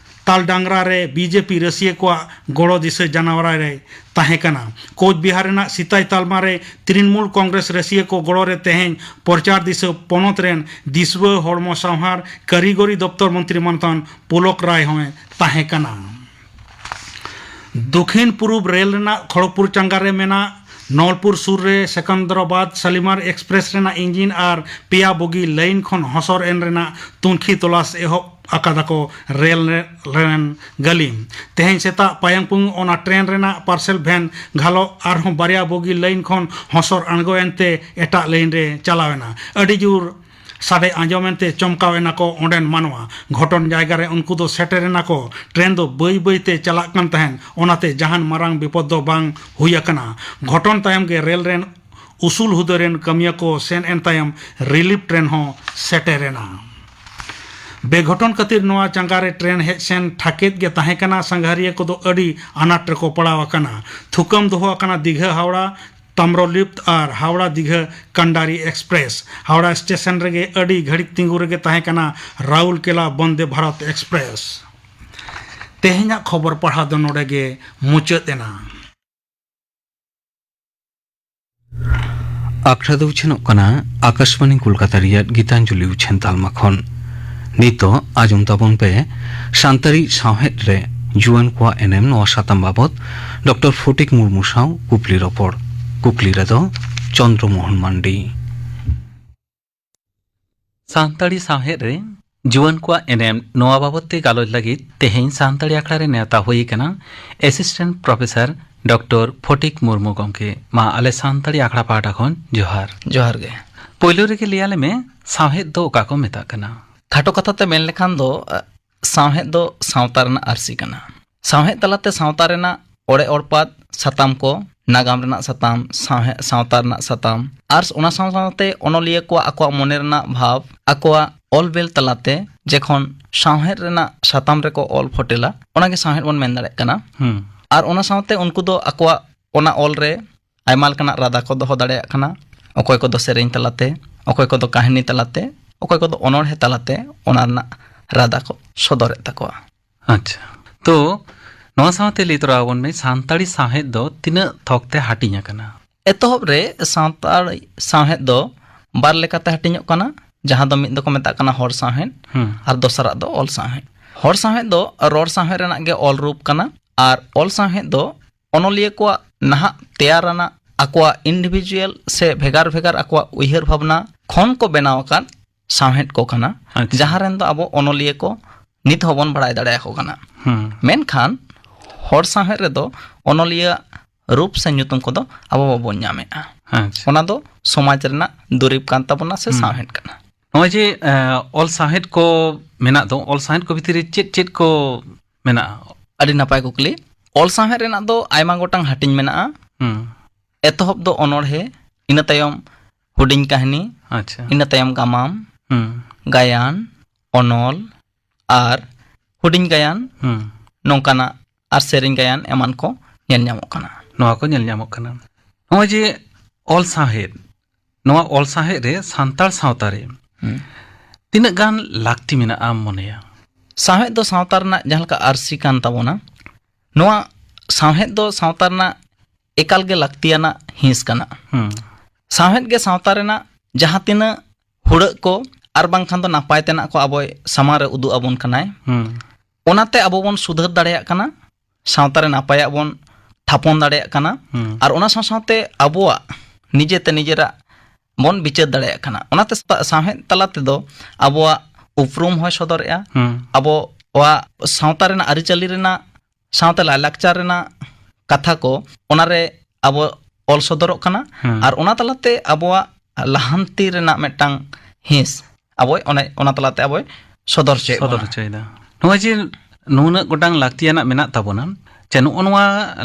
ᱛᱟᱞᱰᱟᱝᱨᱟ ᱨᱮ ᱵᱤᱡᱮᱯᱤ ᱨᱟᱹᱥᱤᱭᱟᱹ ᱠᱚᱣᱟᱜ ᱜᱚᱲᱚ ᱫᱤᱥᱟᱹ ᱡᱟᱱᱣᱟᱨᱟ ᱨᱮᱭ ᱛᱟᱦᱮᱸ ᱠᱟᱱᱟ᱾ ᱠᱳᱪ ᱵᱤᱦᱟᱨ ᱨᱮᱱᱟᱜ ᱥᱤᱛᱟᱭ ᱛᱟᱞᱢᱟ ᱨᱮ ᱛᱨᱤᱱᱢᱩᱞ ᱠᱚᱝᱜᱨᱮᱥ ᱨᱟᱹᱥᱤᱭᱟᱹ ᱠᱚ ᱜᱚᱲᱚ ᱨᱮ ᱛᱮᱦᱮᱧ ᱯᱨᱚᱪᱟᱨ ᱫᱤᱥᱟᱹ ᱯᱚᱱᱚᱛ ᱨᱮᱱ ᱫᱤᱥᱣᱟᱹ ᱦᱚᱲᱢᱚ ᱥᱟᱶᱦᱟᱨ ᱠᱟᱹᱨᱤᱜᱚᱨᱤ ᱫᱚᱯᱛᱚᱨ ᱢᱚᱱᱛᱨᱤ ᱢᱟᱱᱚᱛᱟᱱ ᱯᱩᱞᱚᱠ ᱨᱟᱭ ᱦᱚᱸᱭ ᱛᱟᱦᱮᱸ ᱠᱟᱱᱟ᱾ ᱫᱚᱠᱷᱤᱱ ᱯᱩᱨᱩᱵ ᱨᱮᱞ ᱨᱮᱱᱟᱜ ᱠᱷᱚᱲᱚᱜᱽᱯᱩᱨ ᱪᱟᱸᱜᱟ ᱨᱮ ᱢᱮᱱᱟᱜ ᱱᱚᱞᱯᱩᱨ ᱥᱩᱨ ᱨᱮ ᱥᱮᱠᱚᱱᱫᱨᱟᱵᱟᱫᱽ ᱥᱟᱞᱤᱢᱟᱨ ᱮᱠᱥᱯᱨᱮᱥ ᱨᱮᱱᱟᱜ ᱤᱧᱡᱤᱱ ᱟᱨ ᱯᱮᱭᱟ ᱵᱚᱜᱤ ᱞᱟᱭᱤᱱ ᱠᱷᱚᱱ ᱦᱚᱥᱚᱨ ᱮᱱ ᱨᱮᱱᱟᱜ ᱛᱩᱱᱠᱷᱤ ᱛᱚᱞᱟᱥ ᱮᱦᱚᱵ ᱟᱠᱟᱫᱟ ᱠᱚ ᱨᱮᱞ ᱨᱮ-, ᱨᱮᱱ ᱜᱟᱹᱞᱤᱢ᱾ ᱛᱮᱦᱮᱧ ᱥᱮᱛᱟᱜ ᱯᱟᱭᱟᱝᱯᱩᱝ ᱚᱱᱟ ᱴᱨᱮᱱ ᱨᱮᱱᱟᱜ ᱯᱟᱨᱥᱮᱞ ᱵᱷᱮᱱ ᱜᱷᱟᱞᱚᱜ ᱟᱨᱦᱚᱸ ᱵᱟᱨᱭᱟ ᱵᱚᱜᱤ ᱞᱟᱭᱤᱱ ᱠᱷᱚᱱ ᱦᱚᱥᱚᱨ ᱟᱬᱜᱚ ᱮᱱᱛᱮ ᱮᱴᱟᱜ ᱞᱟᱭᱤᱱ ᱨᱮ ᱪᱟᱞᱟᱣ ᱮᱱᱟ᱾ ᱟᱹᱰᱤ ᱡᱳᱨ ᱥᱟᱰᱮ ᱟᱸᱡᱚᱢ ᱮᱱᱛᱮ ᱪᱚᱢᱠᱟᱣ ᱮᱱᱟ ᱠᱚ ᱚᱸᱰᱮᱱ ᱢᱟᱱᱣᱟ᱾ ᱜᱷᱚᱴᱚᱱ ᱡᱟᱭᱜᱟ ᱨᱮ ᱩᱱᱠᱩ ᱫᱚ ᱥᱮᱴᱮᱨ ᱮᱱᱟ ᱠᱚ᱾ ᱴᱨᱮᱱ ᱫᱚ ᱵᱟᱹᱭ ᱵᱟᱹᱭ ᱛᱮ ᱪᱟᱞᱟᱜ ᱠᱟᱱ ᱛᱟᱦᱮᱸᱱ, ᱚᱱᱟᱛᱮ ᱡᱟᱦᱟᱱ ᱢᱟᱨᱟᱝ ᱵᱤᱯᱚᱫ ᱫᱚ ᱵᱟᱝ ᱦᱩᱭ ᱟᱠᱟᱱᱟ᱾ ᱜᱷᱚᱴᱚᱱ ᱛᱟᱭᱚᱢ ᱜᱮ ᱨᱮᱞ ᱨᱮᱱ ᱩᱥᱩᱞ ᱦᱩᱫᱟᱹ ᱨᱮᱱ ᱠᱟᱹᱢᱤᱭᱟᱹ ᱠᱚ ᱥᱮᱱ ᱮᱱ ᱛᱟᱭᱚᱢ ᱨᱤᱞᱤᱯ ᱴᱨᱮᱱ ᱦᱚᱸ ᱥᱮᱴᱮᱨ ᱮᱱᱟ᱾ ᱵᱮᱜᱷᱚᱴᱚᱱ ᱠᱷᱟᱹᱛᱤᱨ ᱱᱚᱣᱟ ᱪᱟᱸᱜᱟ ᱨᱮ ᱴᱨᱮᱱ ᱦᱮᱡ ᱥᱮᱱ ᱴᱷᱟᱠᱮᱫ ᱜᱮ ᱛᱟᱦᱮᱸ ᱠᱟᱱᱟ᱾ ᱥᱟᱸᱜᱷᱟᱨᱤᱭᱟᱹ ᱠᱚᱫᱚ ᱟᱹᱰᱤ ᱟᱱᱟᱴ ᱨᱮᱠᱚ ᱯᱟᱲᱟᱣ ᱟᱠᱟᱱᱟ᱾ ᱛᱷᱩᱠᱟᱹᱢ ᱫᱚᱦᱚ ᱟᱠᱟᱱᱟ ᱫᱤᱜᱷᱟᱹ ᱦᱟᱣᱲᱟ ᱛᱟᱢᱨᱚᱞᱤᱯᱛ ᱟᱨ ᱦᱟᱣᱲᱟ ᱫᱤᱜᱷᱟᱹ ᱠᱟᱱᱰᱟᱨᱤ ᱮᱠᱥᱯᱨᱮᱥ᱾ ᱦᱟᱣᱲᱟ ᱥᱴᱮᱥᱚᱱ ᱨᱮᱜᱮ ᱟᱹᱰᱤ ᱜᱷᱟᱹᱲᱤᱠ ᱛᱤᱸᱜᱩ ᱨᱮᱜᱮ ᱛᱟᱦᱮᱸ ᱠᱟᱱᱟ ᱨᱟᱩᱞᱠᱮᱞᱟ ᱵᱚᱱᱫᱮ ᱵᱷᱟᱨᱚᱛ ᱮᱠᱥᱯᱨᱮᱥ᱾ ᱛᱮᱦᱮᱧᱟᱜ ᱠᱷᱚᱵᱚᱨ ᱯᱟᱲᱦᱟᱣ ᱫᱚ ᱱᱚᱰᱮ ᱜᱮ ᱢᱩᱪᱟᱹᱫ ᱮᱱᱟ᱾ ᱟᱠᱷᱲᱟ ᱫᱚ ᱩᱪᱷᱟᱹᱱᱚᱜ ᱠᱟᱱᱟ ᱟᱠᱟᱥᱵᱟᱱᱤ ᱠᱳᱞᱠᱟᱛᱟ ᱨᱮᱭᱟᱜ ᱜᱤᱛᱟᱧᱡᱚᱞᱤ ᱩᱪᱷᱟᱹᱱ ᱛᱟᱞᱢᱟ ᱠᱷᱚᱱ᱾ ᱱᱤᱛᱚᱜ ᱟᱸᱡᱚᱢ ᱛᱟᱵᱚᱱ ᱯᱮ ᱥᱟᱱᱛᱟᱲᱤ ᱥᱟᱶᱦᱮᱫ ᱨᱮ ᱡᱩᱣᱟᱹᱱ ᱠᱚᱣᱟᱜ ᱮᱱᱮᱢ ᱱᱚᱣᱟ ᱥᱟᱛᱟᱢ ᱵᱟᱵᱚᱛ ᱰᱚᱠᱴᱚᱨ ᱯᱷᱚᱴᱤᱠ ᱢᱩᱨᱢᱩ ᱥᱟᱶ ᱠᱩᱠᱞᱤ ᱨᱚᱯᱚᱲ᱾ ᱠᱩᱠᱞᱤ ᱨᱮᱫᱚ ᱪᱚᱱᱫᱨᱚ ᱢᱳᱦᱚᱱ ᱢᱟᱱᱰᱤ᱾ ᱥᱟᱱᱛᱟᱲᱤ ᱥᱟᱶᱦᱮᱫ ᱨᱮ ᱡᱩᱣᱟᱹᱱ ᱠᱚᱣᱟᱜ ᱮᱱᱮᱢ ᱱᱚᱣᱟ ᱵᱟᱵᱚᱛ ᱛᱮ ᱜᱟᱞᱚᱪ ᱞᱟᱹᱜᱤᱫ ᱛᱮᱦᱮᱧ ᱥᱟᱱᱛᱟᱲᱤ ᱟᱠᱷᱲᱟ ᱨᱮ ᱱᱮᱣᱛᱟ ᱦᱩᱭ ᱟᱠᱟᱱᱟ ᱮᱥᱤᱥᱴᱮᱱᱴ ᱯᱨᱚᱯᱷᱮᱥᱚᱨ ᱰᱚᱠᱴᱚᱨ ᱯᱷᱚᱴᱤᱠ ᱢᱩᱨᱢᱩ ᱜᱚᱢᱠᱮ᱾ ᱢᱟ ᱟᱞᱮ ᱥᱟᱱᱛᱟᱲᱤ ᱟᱠᱷᱲᱟ ᱯᱟᱦᱴᱟ ᱠᱷᱚᱱ ᱡᱚᱦᱟᱨ᱾ ᱡᱚᱦᱟᱨ ᱜᱮ᱾ ᱯᱳᱭᱞᱳ ᱨᱮᱜᱮ ᱞᱟᱹᱭ ᱟᱞᱮ ᱢᱮ, ᱥᱟᱶᱦᱮᱫ ᱫᱚ ᱚᱠᱟ ᱠᱚ ᱢᱮᱛᱟᱜ ᱠᱟᱱᱟ? ᱠᱷᱟᱴᱚ ᱠᱟᱛᱷᱟ ᱛᱮ ᱢᱮᱱ ᱞᱮᱠᱷᱟᱱ ᱫᱚ, ᱟᱜ, ᱥᱟᱶᱦᱮᱫ ᱫᱚ ᱥᱟᱶᱛᱟ ᱨᱮᱱᱟᱜ ᱟᱹᱨᱥᱤ ᱠᱟᱱᱟ᱾ ᱥᱟᱶᱦᱮᱫ ᱛᱟᱞᱟᱛᱮ ᱥᱟᱶᱛᱟ ᱨᱮᱱᱟᱜ ᱚᱲᱮ ᱚᱲᱯᱟᱛ ᱥᱟᱛᱟᱢ ᱠᱚ, ᱱᱟᱜᱟᱢ ᱨᱮᱱᱟᱜ ᱥᱟᱛᱟᱢ, ᱥᱟᱶᱦᱮᱫ, ᱥᱟᱶᱛᱟ ᱨᱮᱱᱟᱜ ᱥᱟᱛᱟᱢ, ᱟᱨ ᱚᱱᱟ ᱥᱟᱶ ᱥᱟᱶᱛᱮ ᱚᱱᱚᱞᱤᱭᱟᱹ ᱠᱚᱣᱟᱜ ᱟᱠᱚᱣᱟᱜ ᱢᱚᱱᱮ ᱨᱮᱱᱟᱜ ᱵᱷᱟᱵᱽ, ᱟᱠᱚᱣᱟᱜ ᱚᱞ ᱵᱮᱞ ᱛᱟᱞᱟᱛᱮ ᱡᱮᱠᱷᱚᱱ ᱥᱟᱶᱦᱮᱫ ᱨᱮᱱᱟᱜ ᱥᱟᱛᱟᱢ ᱨᱮᱠᱚ ᱚᱞ ᱯᱷᱚᱴᱮᱞᱟ, ᱚᱱᱟᱜᱮ ᱥᱟᱶᱦᱮᱫ ᱵᱚᱱ ᱢᱮᱱ ᱫᱟᱲᱮᱭᱟᱜ ᱠᱟᱱᱟ᱾ ᱦᱩᱸ᱾ ᱟᱨ ᱚᱱᱟ ᱥᱟᱶᱛᱮ ᱩᱱᱠᱩ ᱫᱚ ᱟᱠᱚᱣᱟᱜ ᱚᱱᱟ ᱚᱞ ᱨᱮ ᱟᱭᱢᱟ ᱞᱮᱠᱟᱱᱟᱜ ᱨᱟᱫᱟ ᱠᱚ ᱫᱚᱦᱚ ᱫᱟᱲᱮᱭᱟᱜ ᱠᱟᱱᱟ᱾ ᱚᱠᱚᱭ ᱠᱚᱫᱚ ᱥᱮᱨᱮᱧ ᱛᱟᱞᱟᱛᱮ, ᱚᱠᱚᱭ ᱠᱚᱫᱚ ᱠᱟᱹᱦᱱᱤ ᱛᱟᱞᱟᱛᱮ, ᱚᱠᱚᱭ ᱠᱚᱫᱚ ᱚᱱᱚᱬᱦᱮ ᱛᱟᱞᱟᱛᱮ ᱚᱱᱟ ᱨᱮᱱᱟᱜ ᱨᱟᱫᱟ ᱠᱚ ᱥᱚᱫᱚᱨᱮᱫ ᱛᱟᱠᱚᱣᱟ᱾ ᱟᱪᱪᱷᱟ᱾ ᱛᱚ, ᱱᱚᱣᱟ ᱥᱟᱶᱛᱮ ᱞᱟᱹᱭ ᱛᱚᱨᱟ ᱟᱵᱚᱱ ᱢᱮ, ᱥᱟᱱᱛᱟᱲᱤ ᱥᱟᱶᱦᱮᱫ ᱫᱚ ᱛᱤᱱᱟᱹᱜ ᱛᱷᱚᱠ ᱛᱮ ᱦᱟᱹᱴᱤᱧ ᱟᱠᱟᱱᱟ? ᱮᱛᱚᱦᱚᱵ ᱨᱮ ᱥᱟᱱᱛᱟᱲ ᱥᱟᱶᱦᱮᱫ ᱫᱚ ᱵᱟᱨ ᱞᱮᱠᱟᱛᱮ ᱦᱟᱹᱴᱤᱧᱚᱜ ᱠᱟᱱᱟ, ᱡᱟᱦᱟᱸ ᱫᱚ ᱢᱤᱫ ᱫᱚᱠᱚ ᱢᱮᱛᱟᱜ ᱠᱟᱱᱟ ᱦᱚᱲ ᱥᱟᱶᱦᱮᱫ, ᱦᱩᱸ᱾ ᱟᱨ ᱫᱚᱥᱟᱨᱟᱜ ᱫᱚ ᱚᱞ ᱥᱟᱶᱦᱮᱫ᱾ ᱦᱚᱲ ᱥᱟᱶᱦᱮᱫ ᱫᱚ ᱨᱚᱲ ᱥᱟᱶᱦᱮᱫ ᱨᱮᱱᱟᱜ ᱜᱮ ᱚᱞ ᱨᱩᱯ ᱠᱟᱱᱟ, ᱟᱨ ᱚᱞ ᱥᱟᱶᱦᱮᱫ ᱫᱚ ᱚᱱᱚᱞᱤᱭᱟᱹ ᱠᱚᱣᱟᱜ ᱱᱟᱦᱟᱜ ᱛᱮᱭᱟᱨ ᱟᱱᱟᱜ ᱟᱠᱚᱣᱟᱜ individual ᱥᱮ ᱵᱷᱮᱜᱟᱨ ᱵᱷᱮᱜᱟᱨ ᱟᱠᱚᱣᱟᱜ ᱩᱭᱦᱟᱹᱨ ᱵᱷᱟᱵᱽᱱᱟ ᱠᱷᱚᱱ ᱠᱚ ᱵᱮᱱᱟᱣ ᱟᱠᱟᱫ ᱥᱟᱶᱦᱮᱫ ᱠᱚ ᱠᱟᱱᱟ, ᱟᱪᱪᱷᱟ᱾ ᱡᱟᱦᱟᱸ ᱨᱮᱱ ᱫᱚ ᱟᱵᱚ ᱚᱱᱚᱞᱤᱭᱟᱹ ᱠᱚ ᱱᱤᱛ ᱦᱚᱸᱵᱚᱱ ᱵᱟᱲᱟᱭ ᱫᱟᱲᱮᱭᱟᱠᱚ ᱠᱟᱱᱟ᱾ ᱦᱩᱸ᱾ ᱢᱮᱱᱠᱷᱟᱱ ᱦᱚᱲ ᱥᱟᱶᱦᱮᱫ ᱨᱮᱫᱚ ᱚᱱᱚᱞᱤᱭᱟᱹ ᱨᱩᱯ ᱥᱮ ᱧᱩᱛᱩᱢ ᱠᱚᱫᱚ ᱟᱵᱚ ᱵᱟᱵᱚᱱ ᱧᱟᱢᱮᱫᱼᱟ᱾ ᱟᱪᱪᱷᱟ᱾ ᱚᱱᱟ ᱫᱚ ᱥᱚᱢᱟᱡᱽ ᱨᱮᱱᱟᱜ ᱫᱩᱨᱤᱵᱽ ᱠᱟᱱ ᱛᱟᱵᱚᱱᱟ ᱥᱮ ᱦᱩᱸ᱾ ᱥᱟᱶᱦᱮᱫ ᱠᱟᱱᱟ᱾ ᱱᱚᱜᱼᱚᱭ ᱡᱮ, ᱮ, ᱚᱞ ᱥᱟᱶᱦᱮᱫ ᱠᱚ ᱢᱮᱱᱟᱜ ᱫᱚ, ᱚᱞ ᱥᱟᱶᱦᱮᱫ ᱠᱚ ᱵᱷᱤᱛᱤᱨ ᱨᱮ ᱪᱮᱫ ᱪᱮᱫ ᱠᱚ ᱢᱮᱱᱟᱜᱼᱟ? ᱟᱹᱰᱤ ᱱᱟᱯᱟᱭ ᱠᱩᱠᱞᱤ᱾ ᱚᱞ ᱥᱟᱶᱦᱮᱫ ᱨᱮᱱᱟᱜ ᱫᱚ ᱟᱭᱢᱟ ᱜᱚᱴᱟᱝ ᱦᱟᱹᱴᱤᱧ ᱢᱮᱱᱟᱜᱼᱟ᱾ ᱦᱩᱸ᱾ ᱮᱛᱚᱦᱚᱵ ᱫᱚ ᱚᱱᱚᱬᱦᱮ, ᱤᱱᱟᱹ ᱛᱟᱭᱚᱢ ᱦᱩᱰᱤᱧ ᱠᱟᱹᱦᱱᱤ, ᱟᱪᱪᱷᱟ᱾ ᱤᱱᱟᱹ ᱛᱟᱭᱚᱢ ᱜᱟᱢᱟᱢ, ᱦᱩᱸ᱾ ᱜᱟᱭᱟᱱ, ᱚᱱᱚᱞ ᱟᱨ ᱦᱩᱰᱤᱧ ᱜᱟᱭᱟᱱ, ᱦᱩᱸ᱾ ᱱᱚᱝᱠᱟᱱᱟᱜ ᱟᱨ ᱥᱮᱨᱮᱧ ᱜᱟᱭᱟᱱ ᱮᱢᱟᱱ ᱠᱚ ᱧᱮᱞ ᱧᱟᱢᱚᱜ ᱠᱟᱱᱟ᱾ ᱱᱚᱣᱟ ᱠᱚ ᱧᱮᱞ ᱧᱟᱢᱚᱜ ᱠᱟᱱᱟ᱾ ᱱᱚᱜᱼᱚᱭ ᱡᱮ ᱚᱞ ᱥᱟᱶᱦᱮᱫ, ᱱᱚᱣᱟ ᱚᱞ ᱥᱟᱶᱦᱮᱫ ᱨᱮ ᱥᱟᱱᱛᱟᱲ ᱥᱟᱶᱛᱟ ᱨᱮ ᱦᱩᱸ᱾ ᱛᱤᱱᱟᱹᱜ ᱜᱟᱱ ᱞᱟᱹᱠᱛᱤ ᱢᱮᱱᱟᱜᱼᱟ ᱟᱢ ᱢᱚᱱᱮᱭᱟ? ᱥᱟᱶᱦᱮᱫ ᱫᱚ ᱥᱟᱶᱛᱟ ᱨᱮᱱᱟᱜ ᱡᱟᱦᱟᱸ ᱞᱮᱠᱟ ᱟᱹᱨᱥᱤ ᱠᱟᱱ ᱛᱟᱵᱚᱱᱟ, ᱱᱚᱣᱟ ᱥᱟᱶᱦᱮᱫ ᱫᱚ ᱥᱟᱶᱛᱟ ᱨᱮᱱᱟᱜ ᱮᱠᱟᱞ ᱜᱮ ᱞᱟᱹᱠᱛᱤᱭᱟᱱᱟᱜ ᱦᱤᱸᱥ ᱠᱟᱱᱟ᱾ ᱦᱩᱸ᱾ ᱥᱟᱶᱦᱮᱫ ᱜᱮ ᱥᱟᱶᱛᱟ ᱨᱮᱱᱟᱜ ᱡᱟᱦᱟᱸ ᱛᱤᱱᱟᱹᱜ ᱦᱩᱲᱟᱹᱜ ᱠᱚ ᱟᱨ ᱵᱟᱝᱠᱷᱟᱱ ᱫᱚ ᱱᱟᱯᱟᱭ ᱛᱮᱱᱟᱜ ᱠᱚ ᱟᱵᱚᱭ ᱥᱟᱢᱟᱝ ᱨᱮ ᱩᱫᱩᱜ ᱟᱵᱚᱱ ᱠᱟᱱᱟᱭ᱾ ᱦᱩᱸ᱾ ᱚᱱᱟᱛᱮ ᱟᱵᱚ ᱵᱚᱱ ᱥᱩᱫᱷᱟᱹᱨ ᱫᱟᱲᱮᱭᱟᱜ ᱠᱟᱱᱟ, ᱥᱟᱶᱛᱟ ᱨᱮ ᱱᱟᱯᱟᱭᱟᱜ ᱵᱚᱱ ᱛᱷᱟᱯᱚᱱ ᱫᱟᱲᱮᱭᱟᱜ ᱠᱟᱱᱟ, ᱦᱩᱸ᱾ ᱟᱨ ᱚᱱᱟ ᱥᱟᱶ ᱥᱟᱶᱛᱮ ᱟᱵᱚᱣᱟᱜ ᱱᱤᱡᱮᱛᱮ ᱱᱤᱡᱮᱨᱟᱜ ᱵᱚᱱ ᱵᱤᱪᱟᱹᱨ ᱫᱟᱲᱮᱭᱟᱜ ᱠᱟᱱᱟ᱾ ᱚᱱᱟᱛᱮ ᱥᱟ-, ᱥᱟᱶᱦᱮᱫ ᱛᱟᱞᱟ ᱛᱮᱫᱚ ᱟᱵᱚᱣᱟᱜ ᱩᱯᱨᱩᱢ ᱦᱚᱸᱭ ᱥᱚᱫᱚᱨᱮᱜᱼᱟ, ᱦᱩᱸ᱾ ᱟᱵᱚᱣᱟᱜ ᱥᱟᱶᱛᱟ ᱨᱮᱱᱟᱜ ᱟᱹᱨᱤᱪᱟᱹᱞᱤ ᱨᱮᱱᱟᱜ, ᱥᱟᱶᱛᱮ ᱞᱟᱭᱼᱞᱟᱠᱪᱟᱨ ᱨᱮᱱᱟᱜ ᱠᱟᱛᱷᱟ ᱠᱚ, ᱚᱱᱟᱨᱮ ᱟᱵᱚ ᱚᱞ ᱥᱚᱫᱚᱨᱚᱜ ᱠᱟᱱᱟ, ᱦᱩᱸ᱾ ᱟᱨ ᱚᱱᱟ ᱛᱟᱞᱟᱛᱮ ᱟᱵᱚᱣᱟᱜ ᱞᱟᱦᱟᱱᱛᱤ ᱨᱮᱱᱟᱜ ᱢᱤᱫᱴᱟᱝ ᱦᱤᱸᱥ ᱟᱵᱚᱭ, ᱚᱱᱮ ᱚᱱᱟ ᱛᱟᱞᱟᱛᱮ ᱟᱵᱚᱭ ᱥᱚᱫᱚᱨ ᱦᱚᱪᱚᱭᱮᱫ ᱥᱚᱫᱚᱨ ᱵᱚᱱᱟ᱾ ᱦᱚᱪᱚᱭᱮᱫᱟ᱾ ᱱᱚᱜᱼᱚᱭ ᱡᱮ ᱱᱩᱱᱟᱹᱜ ᱜᱚᱴᱟᱝ ᱞᱟᱹᱠᱛᱤᱭᱟᱱᱟᱜ ᱢᱮᱱᱟᱜ ᱛᱟᱵᱚᱱᱟ, ᱪᱮ ᱱᱚᱜᱼᱚ ᱱᱚᱣᱟ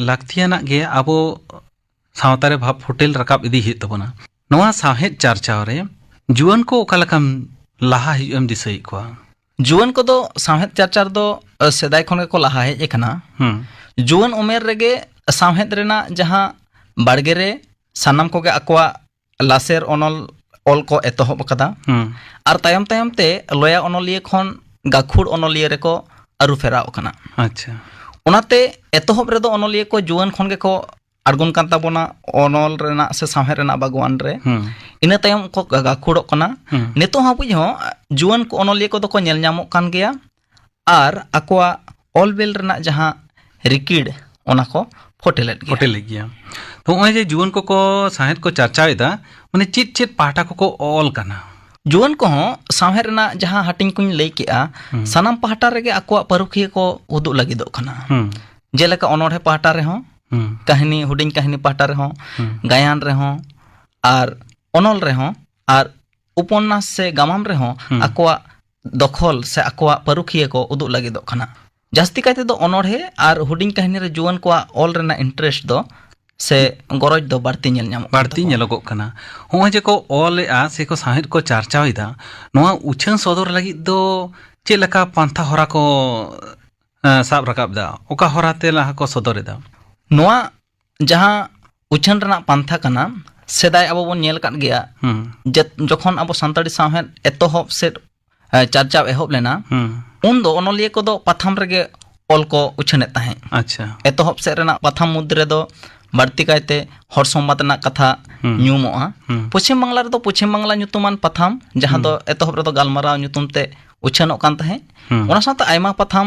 ᱞᱟᱹᱠᱛᱤᱭᱟᱱᱟᱜ ᱜᱮ ᱟᱵᱚ ᱥᱟᱶᱛᱟ ᱨᱮ ᱵᱷᱟᱵᱽ ᱯᱷᱩᱴᱮᱞ ᱨᱟᱠᱟᱵ ᱤᱫᱤ ᱦᱩᱭᱩᱜ ᱛᱟᱵᱚᱱᱟ᱾ ᱱᱚᱣᱟ ᱥᱟᱶᱦᱮᱫ ᱪᱟᱨᱪᱟᱣ ᱨᱮ ᱡᱩᱣᱟᱹᱱ ᱠᱚ ᱚᱠᱟ ᱞᱮᱠᱟᱢ ᱞᱟᱦᱟ ᱦᱤᱡᱩᱜ ᱮᱢ ᱫᱤᱥᱟᱹᱭᱮᱫ ᱠᱚᱣᱟ? ᱡᱩᱣᱟᱹᱱ ᱠᱚᱫᱚ ᱥᱟᱶᱦᱮᱫ ᱪᱟᱨᱪᱟ ᱨᱮᱫᱚ, ᱟᱹ, ᱥᱮᱫᱟᱭ ᱠᱷᱚᱱ ᱜᱮᱠᱚ ᱞᱟᱦᱟ ᱦᱮᱡ ᱟᱠᱟᱱᱟ᱾ ᱦᱩᱸ᱾ ᱡᱩᱣᱟᱹᱱ ᱩᱢᱮᱨ ᱨᱮᱜᱮ ᱥᱟᱶᱦᱮᱫ ᱨᱮᱱᱟᱜ ᱡᱟᱦᱟᱸ ᱵᱟᱲᱜᱮ ᱨᱮ ᱥᱟᱱᱟᱢ ᱠᱚᱜᱮ ᱟᱠᱚᱣᱟᱜ ᱞᱟᱥᱮᱨ ᱚᱱᱚᱞ ᱚᱞ ᱠᱚ ᱮᱛᱚᱦᱚᱵ ᱟᱠᱟᱫᱟ᱾ ᱦᱩᱸ᱾ ᱟᱨ ᱛᱟᱭᱚᱢ ᱛᱟᱭᱚᱢ ᱛᱮ ᱞᱚᱭᱟ ᱚᱱᱚᱞᱤᱭᱟᱹ ᱠᱷᱚᱱ ᱜᱟᱹᱠᱷᱩᱲ ᱚᱱᱚᱞᱤᱭᱟᱹ ᱨᱮᱠᱚ ᱟᱹᱨᱩ ᱯᱷᱮᱨᱟᱣ ᱟᱠᱟᱱᱟ᱾ ᱟᱪᱪᱷᱟ᱾ ᱚᱱᱟᱛᱮ ᱮᱛᱚᱦᱚᱵ ᱨᱮᱫᱚ ᱚᱱᱚᱞᱤᱭᱟᱹ ᱠᱚ ᱡᱩᱣᱟᱹᱱ ᱠᱷᱚᱱ ᱜᱮᱠᱚ ᱟᱬᱜᱚᱱ ᱠᱟᱱ ᱛᱟᱵᱚᱱᱟ ᱚᱱᱚᱞ ᱨᱮᱱᱟᱜ ᱥᱮ ᱥᱟᱶᱦᱮᱫ ᱨᱮᱱᱟᱜ ᱵᱟᱜᱽᱣᱟᱱ ᱨᱮ᱾ ᱦᱩᱸ᱾ ᱤᱱᱟᱹ ᱛᱟᱭᱚᱢ ᱠᱚ ᱜᱟ- ᱜᱟᱹᱠᱷᱩᱲᱚᱜ ᱠᱟᱱᱟ᱾ ᱦᱩᱸ᱾ ᱱᱤᱛᱚᱜ ᱦᱟᱹᱵᱤᱡ ᱦᱚᱸ ᱡᱩᱣᱟᱹᱱ ᱠᱚ ᱚᱱᱚᱞᱤᱭᱟᱹ ᱠᱚᱫᱚ ᱠᱚ ᱧᱮᱞ ᱧᱟᱢᱚᱜ ᱠᱟᱱ ᱜᱮᱭᱟ ᱟᱨ ᱟᱠᱚᱣᱟᱜ ᱚᱞ ᱵᱮᱞ ᱨᱮᱱᱟᱜ ᱡᱟᱦᱟᱸ ᱨᱤᱠᱤᱲ, ᱚᱱᱟ ᱠᱚ ᱯᱷᱚᱴᱮᱞᱮᱫ ᱜᱮᱭᱟ᱾ ᱯᱷᱚᱴᱮᱞᱮᱫ ᱜᱮᱭᱟ᱾ ᱛᱚ ᱱᱚᱜᱼᱚᱭ ᱡᱮ ᱡᱩᱣᱟᱹᱱ ᱠᱚᱠᱚ ᱥᱟᱶᱦᱮᱫ ᱠᱚ ᱪᱟᱨᱪᱟᱣᱮᱫᱟ, ᱢᱟᱱᱮ ᱪᱮᱫ ᱪᱮᱫ ᱯᱟᱦᱴᱟ ᱠᱚᱠᱚ ᱚᱞ ᱠᱟᱱᱟ? ᱡᱩᱣᱟᱹᱱ ᱠᱚᱦᱚᱸ ᱥᱟᱶᱦᱮᱫ ᱨᱮᱱᱟᱜ ᱡᱟᱦᱟᱸ ᱦᱟᱹᱴᱤᱧ ᱠᱚᱧ ᱞᱟᱹᱭ ᱠᱮᱜᱼᱟ, ᱦᱩᱸ᱾ ᱥᱟᱱᱟᱢ ᱯᱟᱦᱴᱟ ᱨᱮᱜᱮ ᱟᱠᱚᱣᱟᱜ ᱯᱟᱹᱨᱩᱠᱷᱤᱭᱟᱹ ᱠᱚ ᱩᱫᱩᱜ ᱞᱟᱹᱜᱤᱫᱚᱜ ᱠᱟᱱᱟ᱾ ᱦᱩᱸ᱾ ᱡᱮᱞᱮᱠᱟ ᱚᱱᱚᱬᱦᱮ ᱯᱟᱦᱴᱟ ᱨᱮᱦᱚᱸ, ᱦᱩᱸ᱾ ᱠᱟᱹᱦᱱᱤ, ᱦᱩᱰᱤᱧ ᱠᱟᱹᱦᱱᱤ ᱯᱟᱦᱴᱟ ᱨᱮᱦᱚᱸ, ᱦᱩᱸ᱾ ᱜᱟᱭᱟᱱ ᱨᱮᱦᱚᱸ, ᱟᱨ ᱚᱱᱚᱞ ᱨᱮᱦᱚᱸ, ᱟᱨ ᱩᱯᱚᱱᱱᱟᱥ ᱥᱮ ᱜᱟᱢᱟᱢ ᱨᱮᱦᱚᱸ ᱦᱩᱸ᱾ ᱟᱠᱚᱣᱟᱜ ᱫᱚᱠᱷᱚᱞ ᱥᱮ ᱟᱠᱚᱣᱟᱜ ᱯᱟᱹᱨᱩᱠᱷᱤᱭᱟᱹ ᱠᱚ ᱩᱫᱩᱜ ᱞᱟᱹᱜᱤᱫᱚᱜ ᱠᱟᱱᱟ᱾ ᱡᱟᱹᱥᱛᱤ ᱠᱟᱭ ᱛᱮᱫᱚ ᱚᱱᱚᱬᱦᱮ ᱟᱨ ᱦᱩᱰᱤᱧ ᱠᱟᱹᱦᱱᱤ ᱨᱮ ᱡᱩᱣᱟᱹᱱ ᱠᱚᱣᱟᱜ ᱚᱞ ᱨᱮᱱᱟᱜ interest ᱫᱚ ᱥᱮ ᱜᱚᱨᱚᱡᱽ ᱫᱚ ᱵᱟᱹᱲᱛᱤ ᱧᱮᱞ ᱧᱟᱢᱚᱜ ᱠᱟᱱ ᱵᱟᱹᱲᱛᱤ ᱛᱟᱠᱚᱣᱟ᱾ ᱧᱮᱞᱚᱜᱚᱜ ᱠᱟᱱᱟ᱾ ᱦᱚᱸᱜᱼᱚᱭ ᱡᱮ ᱠᱚ ᱚᱞᱮᱜᱼᱟ ᱥᱮ ᱠᱚ ᱥᱟᱶᱦᱮᱫ ᱠᱚ ᱪᱟᱨᱪᱟᱣᱮᱫᱟ, ᱱᱚᱣᱟ ᱩᱪᱷᱟᱹᱱ ᱥᱚᱫᱚᱨ ᱞᱟᱹᱜᱤᱫ ᱫᱚ ᱪᱮᱫ ᱞᱮᱠᱟ ᱯᱟᱱᱛᱷᱟ ᱦᱚᱨᱟ ᱠᱚ, ᱮᱸ, ᱥᱟᱵ ᱨᱟᱠᱟᱵ ᱮᱫᱟ? ᱚᱠᱟ ᱦᱚᱨᱟ ᱛᱮ ᱞᱟᱦᱟ ᱠᱚ ᱥᱚᱫᱚᱨ ᱮᱫᱟ? ᱱᱚᱣᱟ ᱡᱟᱦᱟᱸ ᱩᱪᱷᱟᱹᱱ ᱨᱮᱱᱟᱜ ᱯᱟᱱᱛᱷᱟ ᱠᱟᱱᱟ, ᱥᱮᱫᱟᱭ ᱟᱵᱚ ᱵᱚᱱ ᱧᱮᱞ ᱟᱠᱟᱫ ᱜᱮᱭᱟ, ᱦᱩᱸ᱾ ᱡᱮ ᱡᱚᱠᱷᱚᱱ ᱟᱵᱚ ᱥᱟᱱᱛᱟᱲᱤ ᱥᱟᱶᱦᱮᱫ ᱮᱛᱚᱦᱚᱵ ᱥᱮᱫ, ᱮ, ᱪᱟᱨᱪᱟᱣ ᱮᱦᱚᱵ ᱞᱮᱱᱟ, ᱦᱩᱸ᱾ ᱩᱱ ᱫᱚ ᱚᱱᱚᱞᱤᱭᱟᱹ ᱠᱚᱫᱚ ᱯᱟᱛᱷᱟᱢ ᱨᱮᱜᱮ ᱚᱞ ᱠᱚ ᱩᱪᱷᱟᱹᱱᱮᱫ ᱛᱟᱦᱮᱸᱫ᱾ ᱟᱪᱪᱷᱟ᱾ ᱮᱛᱚᱦᱚᱵ ᱥᱮᱫ ᱨᱮᱱᱟᱜ ᱯᱟᱛᱷᱟᱢ ᱢᱩᱫᱽ ᱨᱮᱫᱚ ᱵᱟᱹᱲᱛᱤ ᱠᱟᱭᱛᱮ ᱦᱚᱲ ᱥᱚᱢᱵᱟᱫ ᱨᱮᱱᱟᱜ ᱠᱟᱛᱷᱟ ᱦᱩᱸ᱾ ᱧᱩᱢᱚᱜᱼᱟ᱾ ᱦᱩᱸ᱾ ᱯᱚᱪᱷᱤᱢ ᱵᱟᱝᱞᱟ ᱨᱮᱫᱚ ᱯᱚᱪᱷᱤᱢ ᱵᱟᱝᱞᱟ ᱧᱩᱛᱩᱢᱟᱱ ᱯᱟᱛᱷᱟᱢ, ᱡᱟᱦᱟᱸ ᱦᱩᱸ᱾ ᱫᱚ ᱮᱛᱚᱦᱚᱵ ᱨᱮᱫᱚ ᱜᱟᱞᱢᱟᱨᱟᱣ ᱧᱩᱛᱩᱢ ᱛᱮ ᱩᱪᱷᱟᱹᱱᱚᱜ ᱠᱟᱱ ᱛᱟᱦᱮᱸᱫ᱾ ᱦᱩᱸ᱾ ᱚᱱᱟ ᱥᱟᱶᱛᱮ ᱟᱭᱢᱟ ᱯᱟᱛᱷᱟᱢ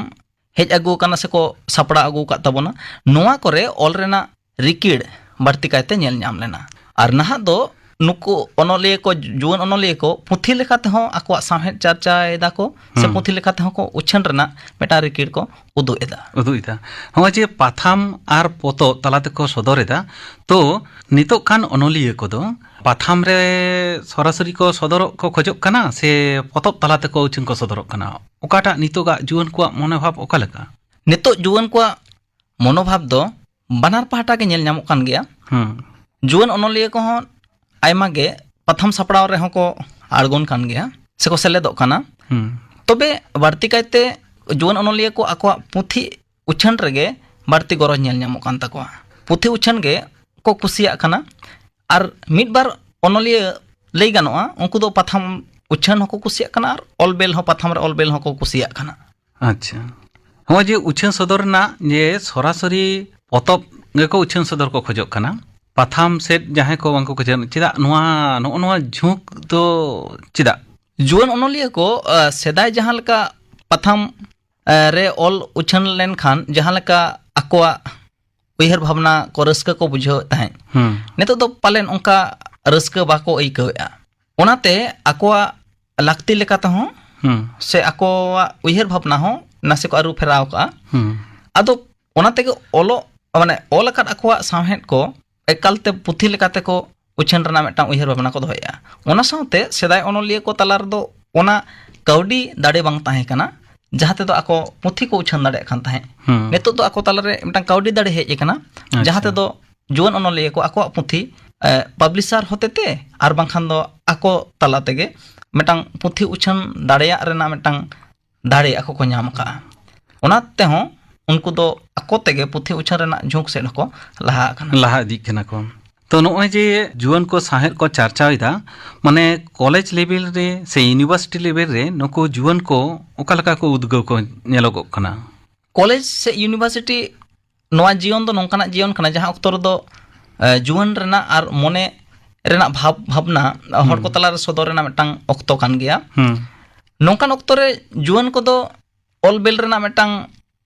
ᱦᱮᱡ ᱟᱹᱜᱩ ᱟᱠᱟᱱᱟ ᱥᱮᱠᱚ ᱥᱟᱯᱲᱟᱣ ᱟᱹᱜᱩ ᱟᱠᱟᱫ ᱛᱟᱵᱚᱱᱟ᱾ ᱱᱚᱣᱟ ᱠᱚᱨᱮ ᱚᱞ ᱨᱮᱱᱟᱜ ᱨᱤᱠᱤᱲ ᱵᱟᱹᱲᱛᱤ ᱠᱟᱭᱛᱮ ᱧᱮᱞ ᱧᱟᱢ ᱞᱮᱱᱟ᱾ ᱟᱨ ᱱᱟᱦᱟᱜ ᱫᱚ ᱱᱩᱠᱩ ᱚᱱᱚᱞᱤᱭᱟᱹ ᱠᱚ, ᱡᱩᱣᱟᱹᱱ ᱚᱱᱚᱞᱤᱭᱟᱹ ᱠᱚ ᱯᱩᱛᱷᱤ ᱞᱮᱠᱟ ᱛᱮᱦᱚᱸ ᱟᱠᱚᱣᱟᱜ ᱥᱟᱶᱦᱮᱫ ᱪᱟᱨᱪᱟᱭ ᱫᱟᱠᱚ ᱥᱮ ᱦᱩᱸ᱾ ᱯᱩᱛᱷᱤ ᱞᱮᱠᱟ ᱛᱮᱦᱚᱸ ᱠᱚ ᱩᱪᱷᱟᱹᱱ ᱨᱮᱱᱟᱜ ᱢᱤᱫᱴᱟᱝ ᱨᱤᱠᱤᱲ ᱠᱚ ᱩᱫᱩᱜ ᱮᱫᱟ᱾ ᱩᱫᱩᱜ ᱮᱫᱟ᱾ ᱱᱚᱜᱼᱚᱭ ᱡᱮ ᱯᱟᱛᱷᱟᱢ ᱟᱨ ᱯᱚᱛᱚᱵ ᱛᱟᱞᱟ ᱛᱮᱠᱚ ᱥᱚᱫᱚᱨ ᱮᱫᱟ, ᱛᱚ ᱱᱤᱛᱚᱜ ᱠᱟᱱ ᱚᱱᱚᱞᱤᱭᱟᱹ ᱠᱚᱫᱚ ᱯᱟᱛᱷᱟᱢ ᱨᱮ ᱥᱚᱨᱟᱥᱚᱨᱤ ᱠᱚ ᱥᱚᱫᱚᱨᱚᱜ ᱠᱚ ᱠᱷᱚᱡᱚᱜ ᱠᱟᱱᱟ ᱥᱮ ᱯᱚᱛᱚᱵ ᱛᱟᱞᱟ ᱛᱮᱠᱚ ᱩᱪᱷᱟᱹᱱ ᱠᱚ ᱥᱚᱫᱚᱨᱚᱜ ᱠᱟᱱᱟ? ᱚᱠᱟᱴᱟᱜ ᱱᱤᱛᱚᱜᱟᱜ ᱡᱩᱣᱟᱹᱱ ᱠᱚᱣᱟᱜ ᱢᱚᱱᱳᱵᱷᱟᱵ ᱚᱠᱟ ᱞᱮᱠᱟ? ᱱᱤᱛᱚᱜ ᱡᱩᱣᱟᱹᱱ ᱠᱚᱣᱟᱜ ᱢᱚᱱᱳᱵᱷᱟᱵ ᱫᱚ ᱵᱟᱱᱟᱨ ᱯᱟᱦᱴᱟ ᱜᱮ ᱧᱮᱞ ᱧᱟᱢᱚᱜ ᱠᱟᱱ ᱜᱮᱭᱟ᱾ ᱦᱩᱸ᱾ ᱡᱩᱣᱟᱹᱱ ᱚᱱᱚᱞᱤᱭᱟᱹ ᱠᱚᱦᱚᱸ ᱟᱭᱢᱟ ᱜᱮ ᱯᱟᱛᱷᱟᱢ ᱥᱟᱯᱲᱟᱣ ᱨᱮᱦᱚᱸ ᱠᱚ ᱟᱬᱜᱚᱱ ᱠᱟᱱ ᱜᱮᱭᱟ ᱥᱮᱠᱚ ᱥᱮᱞᱮᱫᱚᱜ ᱠᱟᱱᱟ᱾ ᱦᱩᱸ᱾ ᱛᱚᱵᱮ ᱵᱟᱹᱲᱛᱤ ᱠᱟᱭᱛᱮ ᱡᱩᱣᱟᱹᱱ ᱚᱱᱚᱞᱤᱭᱟᱹ ᱠᱚ ᱟᱠᱚᱣᱟᱜ ᱯᱩᱛᱷᱤ ᱩᱪᱷᱟᱹᱱ ᱨᱮᱜᱮ ᱵᱟᱹᱲᱛᱤ ᱜᱚᱨᱚᱡᱽ ᱧᱮᱞ ᱧᱟᱢᱚᱜ ᱠᱟᱱ ᱛᱟᱠᱚᱣᱟ᱾ ᱯᱩᱛᱷᱤ ᱩᱪᱷᱟᱹᱱ ᱜᱮ ᱠᱚ ᱠᱩᱥᱤᱭᱟᱜ ᱠᱟᱱᱟ᱾ ᱟᱨ ᱢᱤᱫ ᱵᱟᱨ ᱚᱱᱚᱞᱤᱭᱟᱹ ᱞᱟᱹᱭ ᱜᱟᱱᱚᱜᱼᱟ, ᱩᱱᱠᱩ ᱫᱚ ᱯᱟᱛᱷᱟᱢ ᱩᱪᱷᱟᱹᱱ ᱦᱚᱸᱠᱚ ᱠᱩᱥᱤᱭᱟᱜ ᱠᱟᱱᱟ ᱟᱨ ᱚᱞ ᱵᱮᱞ ᱦᱚᱸ, ᱯᱟᱛᱷᱟᱢ ᱨᱮ ᱚᱞ ᱵᱮᱞ ᱦᱚᱸᱠᱚ ᱠᱩᱥᱤᱭᱟᱜ ᱠᱟᱱᱟ᱾ ᱟᱪᱪᱷᱟ᱾ ᱱᱚᱜᱼᱚᱭ ᱡᱮ ᱩᱪᱷᱟᱹᱱ ᱥᱚᱫᱚᱨ ᱨᱮᱱᱟᱜ ᱡᱮ ᱥᱚᱨᱟᱥᱚᱨᱤ ᱯᱚᱛᱚᱵ ᱜᱮᱠᱚ ᱩᱪᱷᱟᱹᱱ ᱥᱚᱫᱚᱨ ᱠᱚ ᱠᱷᱚᱡᱚᱜ ᱠᱟᱱᱟ, ᱯᱟᱛᱷᱟᱢ ᱥᱮᱫ ᱡᱟᱦᱟᱸᱭ ᱠᱚ ᱵᱟᱝᱠᱚ ᱠᱷᱚᱡᱚᱜ, ᱪᱮᱫᱟᱜ ᱱᱚᱣᱟ, ᱱᱚᱜᱼᱚ ᱱᱚᱣᱟ ᱡᱷᱩᱸᱠ ᱫᱚ ᱪᱮᱫᱟᱜ? ᱡᱩᱣᱟᱹᱱ ᱚᱱᱚᱞᱤᱭᱟᱹ ᱠᱚ, ᱟ, ᱥᱮᱫᱟᱭ ᱡᱟᱦᱟᱸ ᱞᱮᱠᱟ ᱯᱟᱛᱷᱟᱢ, ᱟ, ᱨᱮ ᱚᱞ ᱩᱪᱷᱟᱹᱱ ᱞᱮᱱᱠᱷᱟᱱ ᱡᱟᱦᱟᱸ ᱞᱮᱠᱟ ᱟᱠᱚᱣᱟᱜ ᱩᱭᱦᱟᱹᱨ ᱵᱷᱟᱵᱽᱱᱟ ᱠᱚ ᱨᱟᱹᱥᱠᱟᱹ ᱠᱚ ᱵᱩᱡᱷᱟᱹᱣᱮᱫ ᱛᱟᱦᱮᱸᱫ, ᱦᱩᱸ᱾ ᱱᱤᱛᱚᱜ ᱫᱚ ᱯᱟᱞᱮᱱ ᱚᱱᱠᱟ ᱨᱟᱹᱥᱠᱟᱹ ᱵᱟᱠᱚ ᱟᱹᱭᱠᱟᱹᱣᱮᱫᱼᱟ᱾ ᱚᱱᱟᱛᱮ ᱟᱠᱚᱣᱟᱜ ᱞᱟᱹᱠᱛᱤ ᱞᱮᱠᱟ ᱛᱮᱦᱚᱸ ᱦᱩᱸ᱾ ᱥᱮ ᱟᱠᱚᱣᱟᱜ ᱩᱭᱦᱟᱹᱨ ᱵᱷᱟᱵᱽᱱᱟ ᱦᱚᱸ ᱱᱟᱥᱮ ᱠᱚ ᱟᱹᱨᱩ ᱯᱷᱮᱨᱟᱣ ᱠᱟᱜᱼᱟ᱾ ᱦᱩᱸ᱾ ᱟᱫᱚ ᱚᱱᱟ ᱛᱮᱜᱮ ᱚᱞᱚᱜ, ᱢᱟᱱᱮ ᱚᱞ ᱟᱠᱟᱫ ᱟᱠᱚᱣᱟᱜ ᱥᱟᱶᱦᱮᱫ ᱠᱚ ᱮᱠᱟᱞᱛᱮ ᱯᱩᱛᱷᱤ ᱞᱮᱠᱟᱛᱮ ᱠᱚ ᱩᱪᱷᱟᱹᱱ ᱨᱮᱱᱟᱜ ᱢᱤᱫᱴᱟᱝ ᱩᱭᱦᱟᱹᱨ ᱵᱷᱟᱵᱽᱱᱟ ᱠᱚ ᱫᱚᱦᱚᱭᱮᱫᱼᱟ᱾ ᱚᱱᱟ ᱥᱟᱶᱛᱮ ᱥᱮᱫᱟᱭ ᱚᱱᱚᱞᱤᱭᱟᱹ ᱠᱚ ᱛᱟᱞᱟ ᱨᱮᱫᱚ ᱚᱱᱟ ᱠᱟᱹᱣᱰᱤ ᱫᱟᱲᱮ ᱵᱟᱝ ᱛᱟᱦᱮᱸ ᱠᱟᱱᱟ, ᱡᱟᱦᱟᱸ ᱛᱮᱫᱚ ᱟᱠᱚ ᱯᱩᱛᱷᱤ ᱠᱚ ᱩᱪᱷᱟᱹᱱ ᱫᱟᱲᱮᱭᱟᱜ ᱠᱟᱱ ᱛᱟᱦᱮᱸᱫ᱾ ᱦᱩᱸ᱾ ᱱᱤᱛᱚᱜ ᱫᱚ ᱟᱠᱚ ᱛᱟᱞᱟᱨᱮ ᱢᱤᱫᱴᱟᱝ ᱠᱟᱹᱣᱰᱤ ᱫᱟᱲᱮ ᱦᱮᱡ ᱟᱠᱟᱱᱟ, ᱟᱪᱪᱷᱟ᱾ ᱡᱟᱦᱟᱸ ᱛᱮᱫᱚ ᱡᱩᱣᱟᱹᱱ ᱚᱱᱚᱞᱤᱭᱟᱹ ᱠᱚ ᱟᱠᱚᱣᱟᱜ ᱯᱩᱛᱷᱤ, ᱮ, ᱯᱟᱵᱽᱞᱤᱥᱟᱨ ᱦᱚᱛᱮᱛᱮ ᱟᱨ ᱵᱟᱝᱠᱷᱟᱱ ᱫᱚ ᱟᱠᱚ ᱛᱟᱞᱟ ᱛᱮᱜᱮ ᱢᱤᱫᱴᱟᱝ ᱯᱩᱛᱷᱤ ᱩᱪᱷᱟᱹᱱ ᱫᱟᱲᱮᱭᱟᱜ ᱨᱮᱱᱟᱜ ᱢᱤᱫᱴᱟᱝ ᱫᱟᱲᱮ ᱟᱠᱚ ᱠᱚ ᱧᱟᱢ ᱟᱠᱟᱫᱼᱟ᱾ ᱚᱱᱟ ᱛᱮᱦᱚᱸ ᱩᱱᱠᱩ ᱫᱚ ᱟᱠᱚ ᱛᱮᱜᱮ ᱯᱩᱛᱷᱤ ᱩᱪᱷᱟᱹᱱ ᱨᱮᱱᱟᱜ ᱡᱷᱩᱸᱠ ᱥᱮᱫ ᱦᱚᱸᱠᱚ ᱞᱟᱦᱟ ᱟᱠᱟᱱᱟ᱾ ᱞᱟᱦᱟ ᱤᱫᱤᱜ ᱠᱟᱱᱟ ᱠᱚ᱾ ᱛᱚ, ᱱᱚᱜᱼᱚᱭ ᱡᱮ ᱡᱩᱣᱟᱹᱱ ᱠᱚ ᱥᱟᱶᱦᱮᱫ ᱠᱚ ᱪᱟᱨᱪᱟᱣ ᱮᱫᱟ, ᱢᱟᱱᱮ ᱠᱚᱞᱮᱡᱽ ᱞᱮᱵᱮᱞ ᱨᱮ ᱥᱮ ᱤᱭᱩᱱᱤᱵᱷᱟᱨᱥᱤᱴᱤ ᱞᱮᱵᱮᱞ ᱨᱮ ᱱᱩᱠᱩ ᱡᱩᱣᱟᱹᱱ ᱠᱚ ᱚᱠᱟ ᱞᱮᱠᱟ ᱠᱚ ᱩᱫᱽᱜᱟᱹᱣ ᱠᱚ ᱧᱮᱞᱚᱜᱚᱜ ᱠᱟᱱᱟ? ᱠᱚᱞᱮᱡᱽ ᱥᱮ ᱤᱭᱩᱱᱤᱵᱷᱟᱨᱥᱤᱴᱤ ᱱᱚᱣᱟ ᱡᱤᱭᱚᱱ ᱫᱚ ᱱᱚᱝᱠᱟᱱᱟᱜ ᱡᱤᱭᱚᱱ ᱠᱟᱱᱟ, ᱡᱟᱦᱟᱸ ᱚᱠᱛᱚ ᱨᱮᱫᱚ, ᱮ, ᱡᱩᱣᱟᱹᱱ ᱨᱮᱱᱟᱜ ᱟᱨ ᱢᱚᱱᱮ ᱨᱮᱱᱟᱜ ᱵᱷᱟᱵᱽ ᱵᱷᱟᱵᱽᱱᱟ ᱦᱚᱲ ᱠᱚ ᱦᱩᱸ᱾ ᱛᱟᱞᱟᱨᱮ ᱥᱚᱫᱚᱨ ᱨᱮᱱᱟᱜ ᱢᱤᱫᱴᱟᱝ ᱚᱠᱛᱚ ᱠᱟᱱ ᱜᱮᱭᱟ᱾ ᱦᱩᱸ᱾ ᱱᱚᱝᱠᱟᱱ ᱚᱠᱛᱚ ᱨᱮ ᱡᱩᱣᱟᱹᱱ ᱠᱚᱫᱚ ᱚᱞ ᱵᱮᱞ ᱨᱮᱱᱟᱜ ᱢᱤᱫᱴᱟᱝ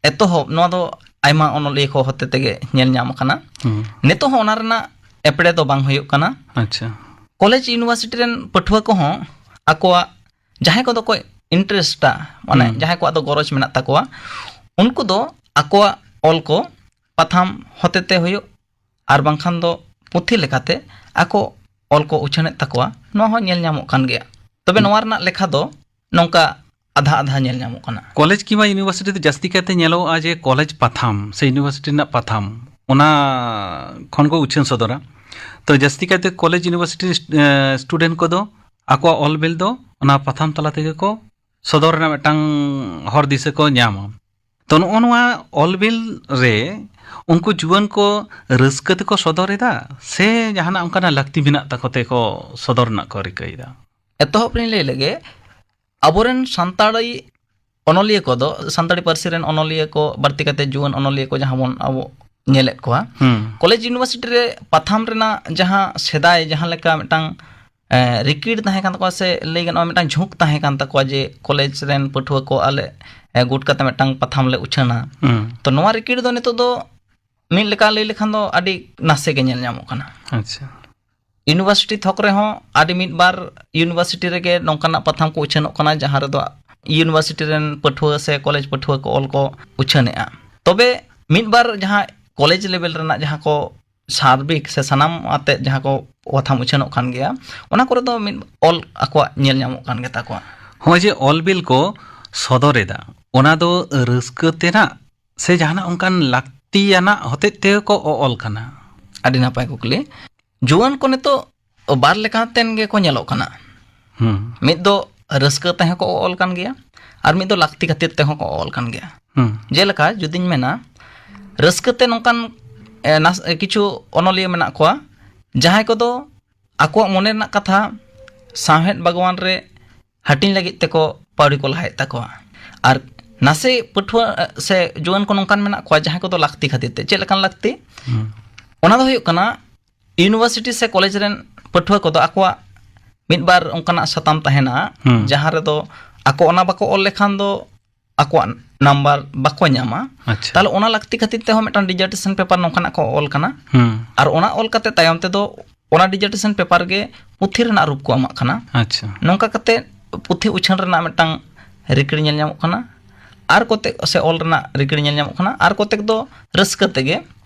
ᱮᱛᱚᱦᱚᱵ, ᱱᱚᱣᱟ ᱫᱚ ᱟᱭᱢᱟ ᱚᱱᱚᱞᱤᱭᱟᱹ ᱠᱚ ᱦᱚᱛᱮ ᱛᱮᱜᱮ ᱧᱮᱞ ᱧᱟᱢ ᱟᱠᱟᱱᱟ᱾ ᱦᱩᱸ᱾ ᱱᱤᱛᱚᱜ ᱦᱚᱸ ᱚᱱᱟ ᱨᱮᱱᱟᱜ ᱮᱯᱲᱮ ᱫᱚ ᱵᱟᱝ ᱦᱩᱭᱩᱜ ᱠᱟᱱᱟ᱾ ᱟᱪᱪᱷᱟ᱾ ᱠᱚᱞᱮᱡᱽ ᱤᱭᱩᱱᱤᱵᱷᱟᱨᱥᱤᱴᱤ ᱨᱮᱱ ᱯᱟᱹᱴᱷᱩᱣᱟᱹ ᱠᱚᱦᱚᱸ ᱟᱠᱚᱣᱟᱜ ᱡᱟᱦᱟᱸᱭ ᱠᱚᱫᱚ ᱠᱚ ᱤᱱᱴᱟᱨᱮᱥᱴᱟ, ᱢᱟᱱᱮ ᱦᱩᱸ᱾ ᱡᱟᱦᱟᱸᱭ ᱠᱚᱣᱟᱜ ᱫᱚ ᱜᱚᱨᱚᱡᱽ ᱢᱮᱱᱟᱜ ᱛᱟᱠᱚᱣᱟ, ᱩᱱᱠᱩ ᱫᱚ ᱟᱠᱚᱣᱟᱜ ᱚᱞ ᱠᱚ ᱯᱟᱛᱷᱟᱢ ᱦᱚᱛᱮᱛᱮ ᱦᱩᱭᱩᱜ ᱟᱨ ᱵᱟᱝᱠᱷᱟᱱ ᱫᱚ ᱯᱩᱛᱷᱤ ᱞᱮᱠᱟᱛᱮ ᱟᱠᱚ ᱚᱞ ᱠᱚ ᱩᱪᱷᱟᱹᱱᱮᱫ ᱛᱟᱠᱚᱣᱟ, ᱱᱚᱣᱟ ᱦᱚᱸ ᱧᱮᱞ ᱧᱟᱢᱚᱜ ᱠᱟᱱ ᱜᱮᱭᱟ᱾ ᱛᱚᱵᱮ ᱦᱩᱸ᱾ ᱱᱚᱣᱟ ᱨᱮᱱᱟᱜ ᱞᱮᱠᱷᱟ ᱫᱚ ᱱᱚᱝᱠᱟ ᱟᱫᱷᱟ ᱟᱫᱷᱟ ᱧᱮᱞ ᱧᱟᱢᱚᱜ ᱠᱟᱱᱟ᱾ ᱠᱚᱞᱮᱡᱽ ᱠᱤᱝᱵᱟ ᱤᱭᱩᱱᱤᱵᱷᱟᱨᱥᱤᱴᱤ ᱫᱚ ᱡᱟᱹᱥᱛᱤ ᱠᱟᱭᱛᱮ ᱧᱮᱞᱚᱜᱼᱟ ᱡᱮ ᱠᱚᱞᱮᱡᱽ ᱯᱟᱛᱷᱟᱢ ᱥᱮ ᱤᱭᱩᱱᱤᱵᱷᱟᱨᱥᱤᱴᱤ ᱨᱮᱱᱟᱜ ᱯᱟᱛᱷᱟᱢ, ᱚᱱᱟ ᱠᱷᱚᱱ ᱠᱚ ᱩᱪᱷᱟᱹᱱ ᱥᱚᱫᱚᱨᱟ᱾ ᱛᱚ, ᱡᱟᱹᱥᱛᱤ ᱠᱟᱭᱛᱮ ᱠᱚᱞᱮᱡᱽ ᱤᱭᱩᱱᱤᱵᱷᱟᱨᱥᱤᱴᱤ, ᱮ, ᱥᱴᱩᱰᱮᱱᱴ ᱠᱚᱫᱚ ᱟᱠᱚᱣᱟᱜ ᱚᱞ ᱵᱮᱞ ᱫᱚ ᱚᱱᱟ ᱯᱟᱛᱷᱟᱢ ᱛᱟᱞᱟ ᱛᱮᱜᱮ ᱠᱚ ᱥᱚᱫᱚᱨ ᱨᱮᱱᱟᱜ ᱢᱤᱫᱴᱟᱝ ᱦᱚᱨ ᱫᱤᱥᱟᱹ ᱠᱚ ᱧᱟᱢᱟ᱾ ᱛᱚ, ᱱᱚᱜᱼᱚ ᱱᱚᱣᱟ ᱚᱞ ᱵᱮᱞ ᱨᱮ ᱩᱱᱠᱩ ᱡᱩᱣᱟᱹᱱ ᱠᱚ ᱨᱟᱹᱥᱠᱟᱹ ᱛᱮᱠᱚ ᱥᱚᱫᱚᱨ ᱮᱫᱟ ᱥᱮ ᱡᱟᱦᱟᱱᱟᱜ ᱚᱱᱠᱟᱱᱟᱜ ᱞᱟᱹᱠᱛᱤ ᱢᱮᱱᱟᱜ ᱛᱟᱠᱚ ᱛᱮᱠᱚ ᱥᱚᱫᱚᱨ ᱨᱮᱱᱟᱜ ᱠᱚ ᱨᱤᱠᱟᱹᱭᱮᱫᱟ? ᱮᱛᱚᱦᱚᱵ ᱨᱤᱧ ᱞᱟᱹᱭ ᱞᱮᱜᱮ, ᱟᱵᱚᱨᱮᱱ ᱥᱟᱱᱛᱟᱲᱤ ᱚᱱᱚᱞᱤᱭᱟᱹ ᱠᱚᱫᱚ, ᱥᱟᱱᱛᱟᱲᱤ ᱯᱟᱹᱨᱥᱤ ᱨᱮᱱ ᱚᱱᱚᱞᱤᱭᱟᱹ ᱠᱚ, ᱵᱟᱹᱲᱛᱤ ᱠᱟᱛᱮ ᱡᱩᱣᱟᱹᱱ ᱚᱱᱚᱞᱤᱭᱟᱹ ᱠᱚ ᱡᱟᱦᱟᱸ ᱵᱚᱱ ᱟᱵᱚ ᱧᱮᱞᱮᱫ ᱠᱚᱣᱟ, ᱦᱩᱸ᱾ ᱠᱚᱞᱮᱡᱽ ᱤᱭᱩᱱᱤᱵᱷᱟᱨᱥᱤᱴᱤ ᱨᱮ ᱯᱟᱛᱷᱟᱢ ᱨᱮᱱᱟᱜ ᱡᱟᱦᱟᱸ ᱥᱮᱫᱟᱭ ᱡᱟᱦᱟᱸ ᱞᱮᱠᱟ ᱢᱤᱫᱴᱟᱝ ᱨᱤᱠᱤᱲ ᱛᱟᱦᱮᱸ ᱠᱟᱱ ᱛᱟᱠᱚᱣᱟ, ᱥᱮ ᱞᱟᱹᱭ ᱜᱟᱱᱚᱜᱼᱟ ᱢᱤᱫᱴᱟᱝ ᱡᱷᱩᱸᱠ ᱛᱟᱦᱮᱸ ᱠᱟᱱ ᱛᱟᱠᱚᱣᱟ ᱡᱮ ᱠᱚᱞᱮᱡᱽ ᱨᱮᱱ ᱯᱟᱹᱴᱷᱩᱣᱟᱹ ᱠᱚ ᱟᱞᱮ ᱜᱩᱴ ᱠᱟᱛᱮ ᱢᱤᱫᱴᱟᱝ ᱯᱟᱛᱷᱟᱢ ᱞᱮ ᱩᱪᱷᱟᱹᱱᱟ᱾ ᱦᱩᱸ᱾ ᱛᱚ ᱱᱚᱣᱟ ᱨᱤᱠᱤᱲ ᱫᱚ ᱱᱤᱛᱚᱜ ᱫᱚ ᱢᱤᱫ ᱞᱮᱠᱟ ᱞᱟᱹᱭ ᱞᱮᱠᱷᱟᱱ ᱫᱚ ᱟᱹᱰᱤ ᱱᱟᱥᱮ ᱜᱮ ᱧᱮᱞ ᱧᱟᱢᱚᱜ ᱠᱟᱱᱟ᱾ ᱟᱪᱪᱷᱟ᱾ ᱤᱭᱩᱱᱤᱵᱷᱟᱨᱥᱤᱴᱤ ᱛᱷᱚᱠ ᱨᱮᱦᱚᱸ ᱟᱹᱰᱤ ᱢᱤᱫ ᱵᱟᱨ ᱤᱭᱩᱱᱤᱵᱷᱟᱨᱥᱤᱴᱤ ᱨᱮᱜᱮ ᱱᱚᱝᱠᱟᱱᱟᱜ ᱯᱟᱛᱷᱟᱢ ᱠᱚ ᱩᱪᱷᱟᱹᱱᱚᱜ ᱠᱟᱱᱟ, ᱡᱟᱦᱟᱸ ᱨᱮᱫᱚ ᱤᱭᱩᱱᱤᱵᱷᱟᱨᱥᱤᱴᱤ ᱨᱮᱱ ᱯᱟᱹᱴᱷᱩᱣᱟᱹ ᱥᱮ ᱠᱚᱞᱮᱡᱽ ᱯᱟᱹᱴᱷᱩᱣᱟᱹ ᱠᱚ ᱚᱞ ᱠᱚ ᱩᱪᱷᱟᱹᱱᱮᱜᱼᱟ᱾ ᱛᱚᱵᱮ ᱢᱤᱫ ᱵᱟᱨ ᱡᱟᱦᱟᱸ ᱠᱚᱞᱮᱡᱽ ᱞᱮᱵᱮᱞ ᱨᱮᱱᱟᱜ ᱡᱟᱦᱟᱸ ᱠᱚ ᱥᱟᱨᱵᱤᱠ ᱥᱮ ᱥᱟᱱᱟᱢ ᱟᱛᱮ ᱡᱟᱦᱟᱸ ᱠᱚ ᱯᱟᱛᱷᱟᱢ ᱩᱪᱷᱟᱹᱱᱚᱜ ᱠᱟᱱ ᱜᱮᱭᱟ, ᱚᱱᱟ ᱠᱚᱨᱮ ᱫᱚ ᱢᱤᱫ ᱚᱞ ᱟᱠᱚᱣᱟᱜ ᱧᱮᱞ ᱧᱟᱢᱚᱜ ᱠᱟᱱ ᱜᱮ ᱛᱟᱠᱚᱣᱟ᱾ ᱦᱚᱸᱜᱼᱚᱭ ᱡᱮ ᱚᱞ ᱵᱤᱞ ᱠᱚ ᱥᱚᱫᱚᱨ ᱮᱫᱟ, ᱚᱱᱟ ᱫᱚ ᱨᱟᱹᱥᱠᱟᱹ ᱛᱮᱱᱟᱜ ᱥᱮ ᱡᱟᱦᱟᱱᱟᱜ ᱚᱱᱠᱟᱱ ᱞᱟᱹᱠᱛᱤᱭᱟᱱᱟᱜ ᱦᱚᱛᱮᱡ ᱛᱮ ᱠᱚ ᱚ-, ᱚᱞ ᱠᱟᱱᱟ? ᱟᱹᱰᱤ ᱱᱟᱯᱟᱭ ᱠᱩᱠᱞᱤ᱾ ᱡᱩᱣᱟᱹᱱ ᱠᱚ ᱱᱤᱛᱚᱜ ᱵᱟᱨ ᱞᱮᱠᱟᱛᱮᱱ ᱜᱮᱠᱚ ᱧᱮᱞᱚᱜ ᱠᱟᱱᱟ᱾ ᱦᱩᱸ᱾ ᱢᱤᱫ ᱫᱚ ᱨᱟᱹᱥᱠᱟᱹ ᱛᱮᱦᱚᱸ ᱠᱚ ᱚᱞ ᱠᱟᱱ ᱜᱮᱭᱟ, ᱟᱨ ᱢᱤᱫ ᱫᱚ ᱞᱟᱹᱠᱛᱤ ᱠᱷᱟᱹᱛᱤᱨ ᱛᱮᱦᱚᱸ ᱠᱚ ᱚᱞ ᱠᱟᱱ ᱜᱮᱭᱟ᱾ ᱦᱩᱸ᱾ ᱡᱮᱞᱮᱠᱟ ᱡᱩᱫᱤᱧ ᱢᱮᱱᱟ, ᱨᱟᱹᱥᱠᱟᱹ ᱛᱮ ᱱᱚᱝᱠᱟᱱ, ᱮ, ᱱᱟᱥ-, ᱮ, ᱠᱤᱪᱷᱩ ᱚᱱᱚᱞᱤᱭᱟᱹ ᱢᱮᱱᱟᱜ ᱠᱚᱣᱟ, ᱡᱟᱦᱟᱸᱭ ᱠᱚᱫᱚ ᱟᱠᱚᱣᱟᱜ ᱢᱚᱱᱮ ᱨᱮᱱᱟᱜ ᱠᱟᱛᱷᱟ ᱥᱟᱶᱦᱮᱫ ᱵᱟᱜᱽᱣᱟᱱ ᱨᱮ ᱦᱟᱹᱴᱤᱧ ᱞᱟᱹᱜᱤᱫ ᱛᱮᱠᱚ ᱯᱟᱹᱣᱲᱤ ᱠᱚ ᱞᱟᱦᱟᱭᱮᱫ ᱛᱟᱠᱚᱣᱟ᱾ ᱟᱨ ᱱᱟᱥᱮ ᱯᱟᱹᱴᱷᱩᱣᱟᱹ, ᱮ, ᱥᱮ ᱡᱩᱣᱟᱹᱱ ᱠᱚ ᱱᱚᱝᱠᱟᱱ ᱢᱮᱱᱟᱜ ᱠᱚᱣᱟ, ᱡᱟᱦᱟᱸᱭ ᱠᱚᱫᱚ ᱞᱟᱹᱠᱛᱤ ᱠᱷᱟᱹᱛᱤᱨ ᱛᱮ᱾ ᱪᱮᱫ ᱞᱮᱠᱟᱱ ᱞᱟᱹᱠᱛᱤ? ᱦᱩᱸ᱾ ᱚᱱᱟ ᱫᱚ ᱦᱩᱭᱩᱜ ᱠᱟᱱᱟ, ᱤᱭᱩᱱᱤᱵᱷᱟᱨᱥᱤᱴᱤ ᱥᱮ ᱠᱚᱞᱮᱡᱽ ᱨᱮᱱ ᱯᱟᱹᱴᱷᱩᱣᱟᱹ ᱠᱚᱫᱚ ᱟᱠᱚᱣᱟᱜ ᱢᱤᱫ ᱵᱟᱨ ᱚᱱᱠᱟᱱᱟᱜ ᱥᱟᱛᱟᱢ ᱛᱟᱦᱮᱱᱟ, ᱦᱩᱸ᱾ ᱡᱟᱦᱟᱸ ᱨᱮᱫᱚ ᱟᱠᱚ ᱚᱱᱟ ᱵᱟᱠᱚ ᱚᱞ ᱞᱮᱠᱷᱟᱱ ᱫᱚ ᱟᱠᱚᱣᱟᱜ ᱱᱟᱢᱵᱟᱨ ᱵᱟᱠᱚ ᱧᱟᱢᱟ᱾ ᱟᱪᱪᱷᱟ᱾ ᱛᱟᱦᱚᱞᱮ ᱚᱱᱟ ᱞᱟᱹᱠᱛᱤ ᱠᱷᱟᱹᱛᱤᱨ ᱛᱮᱦᱚᱸ ᱢᱤᱫᱴᱟᱝ ᱰᱤᱡᱟᱨᱴᱮᱥᱚᱱ ᱯᱮᱯᱟᱨ ᱱᱚᱝᱠᱟᱱᱟᱜ ᱠᱚ ᱚᱞ ᱠᱟᱱᱟ᱾ ᱦᱩᱸ᱾ ᱟᱨ ᱚᱱᱟ ᱚᱞ ᱠᱟᱛᱮ ᱛᱟᱭᱚᱢ ᱛᱮᱫᱚ ᱚᱱᱟ ᱰᱤᱡᱟᱨᱴᱮᱥᱚᱱ ᱯᱮᱯᱟᱨ ᱜᱮ ᱯᱩᱛᱷᱤ ᱨᱮᱱᱟᱜ ᱨᱩᱯ ᱠᱚ ᱮᱢᱟᱜ ᱠᱟᱱᱟ᱾ ᱟᱪᱪᱷᱟ᱾ ᱱᱚᱝᱠᱟ ᱠᱟᱛᱮ ᱯᱩᱛᱷᱤ ᱩᱪᱷᱟᱹᱱ ᱨᱮᱱᱟᱜ ᱢᱤᱫᱴᱟᱝ ᱨᱤᱠᱤᱲ ᱧᱮᱞ ᱧᱟᱢᱚᱜ ᱠᱟᱱᱟ᱾ ᱟᱨ ᱠᱚᱛᱮᱠ ᱥᱮ ᱚᱞ ᱨᱮᱱᱟᱜ ᱨᱤᱠᱤᱲ ᱧᱮᱞ ᱧᱟᱢᱚᱜ ᱠᱟᱱᱟ, ᱟᱨ ᱠᱚᱛᱮᱠ ᱫᱚ ᱨᱟᱹᱥᱠᱟᱹ ᱛᱮᱜᱮ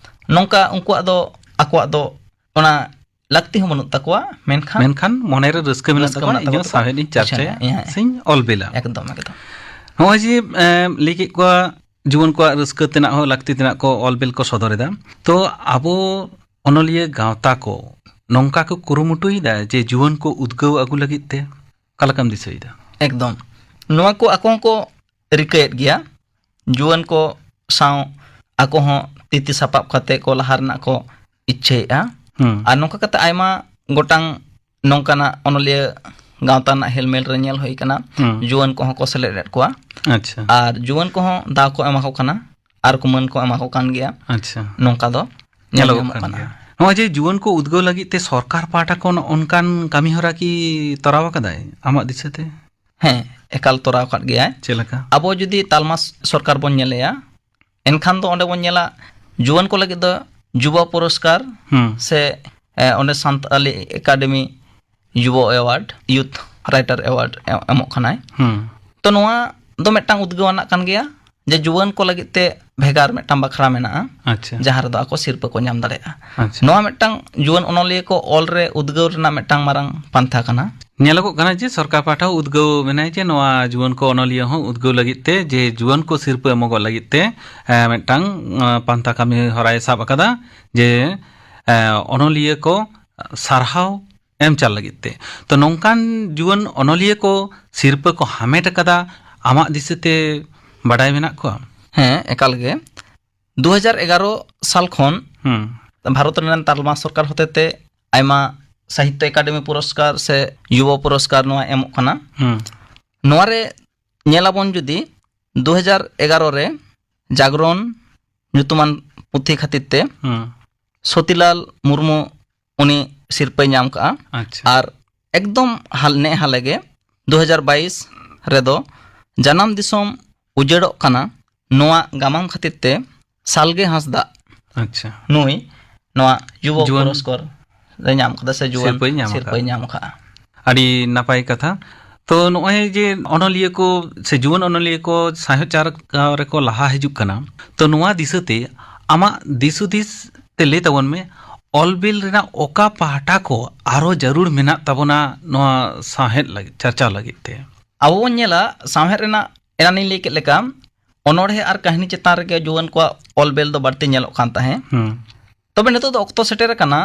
ᱱᱚᱝᱠᱟ ᱩᱱᱠᱩᱣᱟᱜ ᱫᱚ, ᱟᱠᱚᱣᱟᱜ ᱫᱚ ᱚᱱᱟ ᱞᱟᱹᱠᱛᱤ ᱦᱚᱸ ᱵᱟᱹᱱᱩᱜ ᱛᱟᱠᱚᱣᱟ, ᱢᱮᱱᱠᱷᱟᱱ ᱢᱮᱱᱠᱷᱟᱱ ᱢᱚᱱᱮᱨᱮ ᱨᱟᱹᱥᱠᱟᱹ ᱢᱮᱱᱟᱜ ᱨᱟᱹᱥᱠᱟᱹ ᱛᱟᱠᱚᱣᱟ, ᱢᱮᱱᱟᱜ ᱤᱧ ᱛᱟᱠᱚᱣᱟ ᱦᱚᱸ ᱥᱟᱶᱦᱮᱫ ᱤᱧ ᱛᱟᱠᱚᱣᱟ, ᱪᱟᱨᱪᱟᱭᱟ, ᱦᱮᱸ, ᱦᱮᱸ᱾ ᱥᱮᱧ ᱚᱞ ᱵᱤᱞᱟ᱾ ᱮᱠᱫᱚᱢ, ᱮᱠᱫᱚᱢ᱾ ᱱᱚᱜᱼᱚᱭ ᱡᱮ, ᱮᱸ, ᱞᱟᱹᱭ ᱠᱮᱫ ᱠᱚᱣᱟ ᱡᱩᱣᱟᱹᱱ ᱠᱚᱣᱟᱜ ᱨᱟᱹᱥᱠᱟᱹ ᱛᱮᱱᱟᱜ ᱦᱚᱸ ᱞᱟᱹᱠᱛᱤ ᱛᱮᱱᱟᱜ ᱠᱚ ᱚᱞ ᱵᱤᱞ ᱠᱚ ᱥᱚᱫᱚᱨ ᱮᱫᱟ, ᱛᱚ ᱟᱵᱚ ᱚᱱᱚᱞᱤᱭᱟᱹ ᱜᱟᱶᱛᱟ ᱠᱚ ᱱᱚᱝᱠᱟ ᱠᱚ ᱠᱩᱨᱩᱢᱩᱴᱩᱭᱮᱫᱟ ᱡᱮ ᱡᱩᱣᱟᱹᱱ ᱠᱚ ᱩᱫᱽᱜᱟᱹᱣ ᱟᱹᱜᱩ ᱞᱟᱹᱜᱤᱫ ᱛᱮ? ᱚᱠᱟ ᱞᱮᱠᱟᱢ ᱫᱤᱥᱟᱹᱭᱮᱫᱟ? ᱮᱠᱫᱚᱢ᱾ ᱱᱚᱣᱟ ᱠᱚ ᱟᱠᱚ ᱦᱚᱸᱠᱚ ᱨᱤᱠᱟᱹᱭᱮᱫ ᱜᱮᱭᱟ᱾ ᱡᱩᱣᱟᱹᱱ ᱠᱚ ᱥᱟᱶ ᱟᱠᱚ ᱦᱚᱸ ᱛᱤ ᱛᱤ ᱥᱟᱯᱟᱵ ᱠᱟᱛᱮ ᱠᱚ ᱞᱟᱦᱟ ᱨᱮᱱᱟᱜ ᱠᱚ ᱤᱪᱪᱷᱟᱹᱭᱮᱫᱼᱟ᱾ ᱦᱩᱸ᱾ ᱟᱨ ᱱᱚᱝᱠᱟ ᱠᱟᱛᱮ ᱟᱭᱢᱟ ᱜᱚᱴᱟᱝ ᱱᱚᱝᱠᱟᱱᱟᱜ ᱚᱱᱚᱞᱤᱭᱟᱹ ᱜᱟᱶᱛᱟ ᱨᱮᱱᱟᱜ ᱦᱮᱞᱢᱮᱞ ᱨᱮ ᱧᱮᱞ ᱦᱩᱭ ᱠᱟᱱᱟ, ᱦᱩᱸ᱾ ᱡᱩᱣᱟᱹᱱ ᱠᱚᱦᱚᱸ ᱠᱚ ᱥᱮᱞᱮᱫ ᱮᱫ ᱠᱚᱣᱟ᱾ ᱟᱪᱪᱷᱟ᱾ ᱟᱨ ᱡᱩᱣᱟᱹᱱ ᱠᱚᱦᱚᱸ ᱫᱟᱣ ᱠᱚ ᱮᱢᱟ ᱠᱚ ᱠᱟᱱᱟ ᱟᱨ ᱠᱩᱢᱟᱹᱱ ᱠᱚ ᱮᱢᱟ ᱠᱚ ᱠᱟᱱ ᱜᱮᱭᱟ᱾ ᱟᱪᱪᱷᱟ᱾ ᱱᱚᱝᱠᱟ ᱫᱚ ᱧᱮᱞ ᱧᱮᱞᱚᱜᱚᱜ ᱧᱟᱢᱚᱜ ᱠᱟᱱ ᱠᱟᱱ ᱜᱮᱭᱟ᱾ ᱜᱮᱭᱟ᱾ ᱱᱚᱜᱼᱚᱭ ᱡᱮ ᱡᱩᱣᱟᱹᱱ ᱠᱚ ᱩᱫᱽᱜᱟᱹᱣ ᱞᱟᱹᱜᱤᱫ ᱛᱮ ᱥᱚᱨᱠᱟᱨ ᱯᱟᱦᱴᱟ ᱠᱷᱚᱱ ᱚᱱᱠᱟᱱ ᱠᱟᱹᱢᱤ ᱦᱚᱨᱟ ᱠᱤ ᱛᱚᱨᱟᱣ ᱟᱠᱟᱫᱟᱭ ᱟᱢᱟᱜ ᱫᱤᱥᱟᱹ ᱛᱮ? ᱦᱮᱸ, ᱮᱠᱟᱞ ᱛᱚᱨᱟᱣ ᱟᱠᱟᱫ ᱜᱮᱭᱟᱭ᱾ ᱪᱮᱫ ᱞᱮᱠᱟ? ᱟᱵᱚ ᱡᱩᱫᱤ ᱛᱟᱞᱢᱟ ᱥᱚᱨᱠᱟᱨ ᱵᱚᱱ ᱧᱮᱞᱮᱭᱟ, ᱮᱱᱠᱷᱟᱱ ᱫᱚ ᱚᱸᱰᱮ ᱵᱚᱱ ᱧᱮᱞᱟ ᱡᱩᱣᱟᱹᱱ ᱠᱚ ᱞᱟᱹᱜᱤᱫ ᱫᱚ ᱡᱩᱵᱟ ᱯᱩᱨᱚᱥᱠᱟᱨ ᱦᱩᱸ᱾ ᱥᱮ, ᱮ, ᱚᱸᱰᱮ ᱥᱟᱱᱛᱟᱞᱤ ᱮᱠᱟᱰᱮᱢᱤ ᱡᱩᱵᱟ ᱮᱣᱟᱨᱰ, ᱭᱩᱛᱷ ᱨᱟᱭᱴᱟᱨ ᱮᱣᱟᱨᱰ ᱮ-, ᱮᱢᱚᱜ ᱠᱟᱱᱟᱭ᱾ ᱦᱩᱸ᱾ ᱛᱚ, ᱱᱚᱣᱟ ᱫᱚ ᱢᱤᱫᱴᱟᱝ ᱩᱫᱽᱜᱟᱹᱣ ᱟᱱᱟᱜ ᱠᱟᱱ ᱜᱮᱭᱟ ᱡᱮ ᱡᱩᱣᱟᱹᱱ ᱠᱚ ᱞᱟᱹᱜᱤᱫ ᱛᱮ ᱵᱷᱮᱜᱟᱨ ᱢᱤᱫᱴᱟᱝ ᱵᱟᱠᱷᱨᱟ ᱢᱮᱱᱟᱜᱼᱟ, ᱟᱪᱪᱷᱟ᱾ ᱡᱟᱦᱟᱸ ᱨᱮᱫᱚ ᱟᱠᱚ ᱥᱤᱨᱯᱟᱹ ᱠᱚ ᱧᱟᱢ ᱫᱟᱲᱮᱭᱟᱜᱼᱟ᱾ ᱟᱪᱪᱷᱟ᱾ ᱱᱚᱣᱟ ᱢᱤᱫᱴᱟᱝ ᱡᱩᱣᱟᱹᱱ ᱚᱱᱚᱞᱤᱭᱟᱹ ᱠᱚ ᱚᱞ ᱨᱮ ᱩᱫᱽᱜᱟᱹᱣ ᱨᱮᱱᱟᱜ ᱢᱤᱫᱴᱟᱝ ᱢᱟᱨᱟᱝ ᱯᱟᱱᱛᱷᱟ ᱠᱟᱱᱟ᱾ ᱧᱮᱞᱚᱜᱚᱜ ᱠᱟᱱᱟ ᱡᱮ ᱥᱚᱨᱠᱟᱨ ᱯᱟᱦᱴᱟ ᱦᱚᱸ ᱩᱫᱽᱜᱟᱹᱣ ᱢᱮᱱᱟᱭ ᱡᱮ ᱱᱚᱣᱟ ᱡᱩᱣᱟᱹᱱ ᱠᱚ ᱚᱱᱚᱞᱤᱭᱟᱹ ᱦᱚᱸ ᱩᱫᱽᱜᱟᱹᱣ ᱞᱟᱹᱜᱤᱫ ᱛᱮ ᱡᱮ ᱡᱩᱣᱟᱹᱱ ᱠᱚ ᱥᱤᱨᱯᱟᱹ ᱮᱢᱚᱜᱚᱜ ᱞᱟᱹᱜᱤᱫ ᱛᱮ, ᱮ, ᱢᱤᱫᱴᱟᱝ, ᱮ, ᱯᱟᱱᱛᱷᱟ ᱠᱟᱹᱢᱤ ᱦᱚᱨᱟᱭ ᱥᱟᱵ ᱟᱠᱟᱫᱟ ᱡᱮ, ᱮ, ᱚᱱᱚᱞᱤᱭᱟᱹ ᱠᱚ ᱥᱟᱨᱦᱟᱣ ᱮᱢ ᱪᱟᱞ ᱞᱟᱹᱜᱤᱫ ᱛᱮ᱾ ᱛᱚ, ᱱᱚᱝᱠᱟᱱ ᱡᱩᱣᱟᱹᱱ ᱚᱱᱚᱞᱤᱭᱟᱹ ᱠᱚ ᱥᱤᱨᱯᱟᱹ ᱠᱚ ᱦᱟᱢᱮᱴ ᱟᱠᱟᱫᱟ, ᱟᱢᱟᱜ ᱫᱤᱥᱟᱹᱛᱮ ᱵᱟᱰᱟᱭ ᱢᱮᱱᱟᱜ ᱠᱚᱣᱟ? ᱦᱮᱸ, ᱮᱠᱟᱞ ᱜᱮ᱾ ᱫᱩ ᱦᱟᱡᱟᱨ ᱮᱜᱟᱨᱚ ᱥᱟᱞ ᱠᱷᱚᱱ ᱦᱩᱸ᱾ ᱵᱷᱟᱨᱚᱛ ᱨᱮᱱ ᱛᱟᱞᱢᱟ ᱥᱚᱨᱠᱟᱨ ᱦᱚᱛᱮᱛᱮ ᱟᱭᱢᱟ ᱥᱟᱦᱤᱛᱛᱚ ᱮᱠᱟᱰᱮᱢᱤ ᱯᱩᱨᱚᱥᱠᱟᱨ ᱥᱮ ᱭᱩᱵᱟ ᱯᱩᱨᱚᱥᱠᱟᱨ ᱱᱚᱣᱟ ᱮᱢᱚᱜ ᱠᱟᱱᱟ᱾ ᱦᱩᱸ᱾ ᱱᱚᱣᱟ ᱨᱮ ᱧᱮᱞᱟᱵᱚᱱ ᱡᱩᱫᱤ ᱫᱩ ᱦᱟᱡᱟᱨ ᱮᱜᱟᱨᱚ ᱨᱮ ᱡᱟᱜᱽᱨᱚᱱ ᱧᱩᱛᱩᱢᱟᱱ ᱯᱩᱛᱷᱤ ᱠᱷᱟᱹᱛᱤᱨ ᱛᱮ ᱦᱩᱸ᱾ ᱥᱚᱛᱤᱞᱟᱞ ᱢᱩᱨᱢᱩ ᱩᱱᱤ ᱥᱤᱨᱯᱟᱹᱭ ᱧᱟᱢ ᱠᱟᱜᱼᱟ᱾ ᱟᱪᱪᱷᱟ᱾ ᱟᱨ ᱮᱠᱫᱚᱢ ᱦᱟᱞ-, ᱱᱮ ᱦᱟᱞᱮ ᱜᱮ ᱫᱩ ᱦᱟᱡᱟᱨ ᱵᱟᱭᱤᱥ ᱨᱮᱫᱚ ᱡᱟᱱᱟᱢ ᱫᱤᱥᱚᱢ ᱩᱡᱟᱹᱲᱚᱜ ᱠᱟᱱᱟ ᱱᱚᱣᱟ ᱜᱟᱢᱟᱢ ᱠᱷᱟᱹᱛᱤᱨ ᱛᱮ ᱥᱟᱞᱜᱮ ᱦᱟᱸᱥᱫᱟᱜ ᱟᱪᱪᱷᱟ᱾ ᱱᱩᱭ ᱱᱚᱣᱟ ᱡᱩᱵᱚ ᱡᱩᱣᱟᱹᱱ ᱯᱩᱨᱚᱥᱠᱟᱨ ᱨᱮ ᱧᱟᱢ ᱠᱟᱫᱟ ᱥᱮ ᱡᱩᱣᱟᱹᱱ ᱥᱤᱨᱯᱟᱹᱭ ᱧᱟᱢ ᱥᱤᱨᱯᱟᱹᱭ ᱟᱠᱟᱫᱟ᱾ ᱧᱟᱢ ᱟᱠᱟᱫᱼᱟ᱾ ᱟᱹᱰᱤ ᱱᱟᱯᱟᱭ ᱠᱟᱛᱷᱟ᱾ ᱛᱚ, ᱱᱚᱜᱼᱚᱭ ᱡᱮ ᱚᱱᱚᱞᱤᱭᱟᱹ ᱠᱚ ᱥᱮ ᱡᱩᱣᱟᱹᱱ ᱚᱱᱚᱞᱤᱭᱟᱹ ᱠᱚ ᱥᱟᱶᱦᱮᱫ ᱪᱟᱨᱪᱟᱣ ᱨᱮᱠᱚ ᱞᱟᱦᱟ ᱦᱤᱡᱩᱜ ᱠᱟᱱᱟ, ᱛᱚ, ᱱᱚᱣᱟ ᱫᱤᱥᱟᱹᱛᱮ ᱟᱢᱟᱜ ᱫᱤᱥ ᱦᱩᱫᱤᱥ ᱛᱮ ᱞᱟᱹᱭ ᱛᱟᱵᱚᱱ ᱢᱮ, ᱚᱞ ᱵᱤᱞ ᱨᱮᱱᱟᱜ ᱚᱠᱟ ᱯᱟᱦᱴᱟ ᱠᱚ ᱟᱨᱚ ᱡᱟᱹᱨᱩᱲ ᱢᱮᱱᱟᱜ ᱛᱟᱵᱚᱱᱟ ᱱᱚᱣᱟ ᱥᱟᱶᱦᱮᱫ ᱞᱟᱹᱜᱤᱫ, ᱪᱟᱨᱪᱟᱣ ᱞᱟᱹᱜᱤᱫ ᱛᱮ? ᱟᱵᱚ ᱵᱚᱱ ᱧᱮᱞᱟ, ᱥᱟᱶᱦᱮᱫ ᱨᱮᱱᱟᱜ, ᱮᱱᱟᱱᱤᱧ ᱞᱟᱹᱭ ᱠᱮᱫ ᱞᱮᱠᱟ, ᱚᱱᱚᱬᱦᱮ ᱟᱨ ᱠᱟᱹᱦᱱᱤ ᱪᱮᱛᱟᱱ ᱨᱮᱜᱮ ᱡᱩᱣᱟᱹᱱ ᱠᱚᱣᱟᱜ ᱚᱞ ᱵᱮᱞ ᱫᱚ ᱵᱟᱹᱲᱛᱤ ᱧᱮᱞᱚᱜ ᱠᱟᱱ ᱛᱟᱦᱮᱸᱫ᱾ ᱦᱩᱸ᱾ ᱛᱚᱵᱮ ᱱᱤᱛᱚᱜ ᱫᱚ ᱚᱠᱛᱚ ᱥᱮᱴᱮᱨ ᱟᱠᱟᱱᱟ,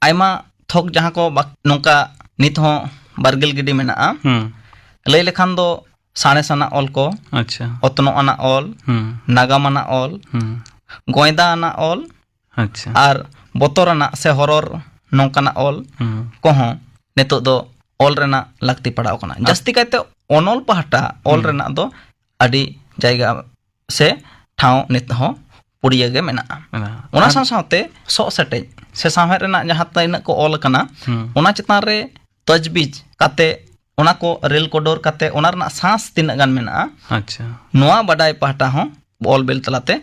ᱟᱭᱢᱟ ᱛᱷᱚᱠ ᱡᱟᱦᱟᱸ ᱠᱚ ᱵᱟᱠ-, ᱱᱚᱝᱠᱟ ᱱᱤᱛ ᱦᱚᱸ ᱵᱟᱨᱜᱤᱞ ᱜᱤᱰᱤ ᱢᱮᱱᱟᱜᱼᱟ᱾ ᱦᱩᱸ᱾ ᱞᱟᱹᱭ ᱞᱮᱠᱷᱟᱱ ᱫᱚ ᱥᱟᱬᱮᱥ ᱟᱱᱟᱜ ᱚᱞ ᱠᱚ, ᱟᱪᱪᱷᱟ᱾ ᱚᱛᱱᱚᱜ ᱟᱱᱟᱜ ᱚᱞ, ᱦᱩᱸ᱾ ᱱᱟᱜᱟᱢ ᱟᱱᱟᱜ ᱚᱞ, ᱦᱩᱸ᱾ ᱜᱚᱸᱭᱫᱟ ᱟᱱᱟᱜ ᱚᱞ, ᱟᱪᱪᱷᱟ᱾ ᱟᱨ ᱵᱚᱛᱚᱨ ᱟᱱᱟᱜ ᱥᱮ ᱦᱚᱨᱚᱨ ᱱᱚᱝᱠᱟᱱᱟᱜ ᱚᱞ ᱦᱩᱸ᱾ ᱠᱚᱦᱚᱸ ᱱᱤᱛᱚᱜ ᱫᱚ ᱚᱞ ᱨᱮᱱᱟᱜ ᱞᱟᱹᱠᱛᱤ ᱯᱟᱲᱟᱣ ᱠᱟᱱᱟ᱾ ᱟᱪ- ᱡᱟᱹᱥᱛᱤ ᱠᱟᱭᱛᱮ ᱚᱱᱚᱞ ᱯᱟᱦᱴᱟ ᱚᱞ ᱦᱩᱸ᱾ ᱨᱮᱱᱟᱜ ᱫᱚ ᱟᱹᱰᱤ ᱡᱟᱭᱜᱟ ᱥᱮ ᱴᱷᱟᱶ ᱱᱤᱛ ᱦᱚᱸ ᱯᱩᱲᱤᱭᱟᱹ ᱜᱮ ᱢᱮᱱᱟᱜᱼᱟ᱾ ᱢᱮᱱᱟᱜᱼᱟ᱾ ᱚᱱᱟ ᱟᱨ ᱥᱟᱶ ᱥᱟᱶᱛᱮ ᱥᱚᱜ ᱥᱮᱴᱮᱡ ᱥᱮ ᱥᱟᱶᱦᱮᱫ ᱨᱮᱱᱟᱜ ᱡᱟᱦᱟᱸ ᱛᱤᱱᱟᱹᱜ ᱠᱚ ᱚᱞ ᱟᱠᱟᱱᱟ, ᱦᱩᱸ᱾ ᱚᱱᱟ ᱪᱮᱛᱟᱱ ᱨᱮ ᱛᱚᱡᱽᱵᱤᱡᱽ ᱠᱟᱛᱮ, ᱚᱱᱟ ᱠᱚ ᱨᱮᱞ ᱠᱚᱰᱚᱨ ᱠᱟᱛᱮ, ᱚᱱᱟ ᱨᱮᱱᱟᱜ ᱥᱟᱸᱥ ᱛᱤᱱᱟᱹᱜ ᱜᱟᱱ ᱢᱮᱱᱟᱜᱼᱟ, ᱟᱪᱪᱷᱟ᱾ ᱱᱚᱣᱟ ᱵᱟᱰᱟᱭ ᱯᱟᱦᱴᱟ ᱦᱚᱸ ᱚᱞ ᱵᱤᱞ ᱛᱟᱞᱟᱛᱮ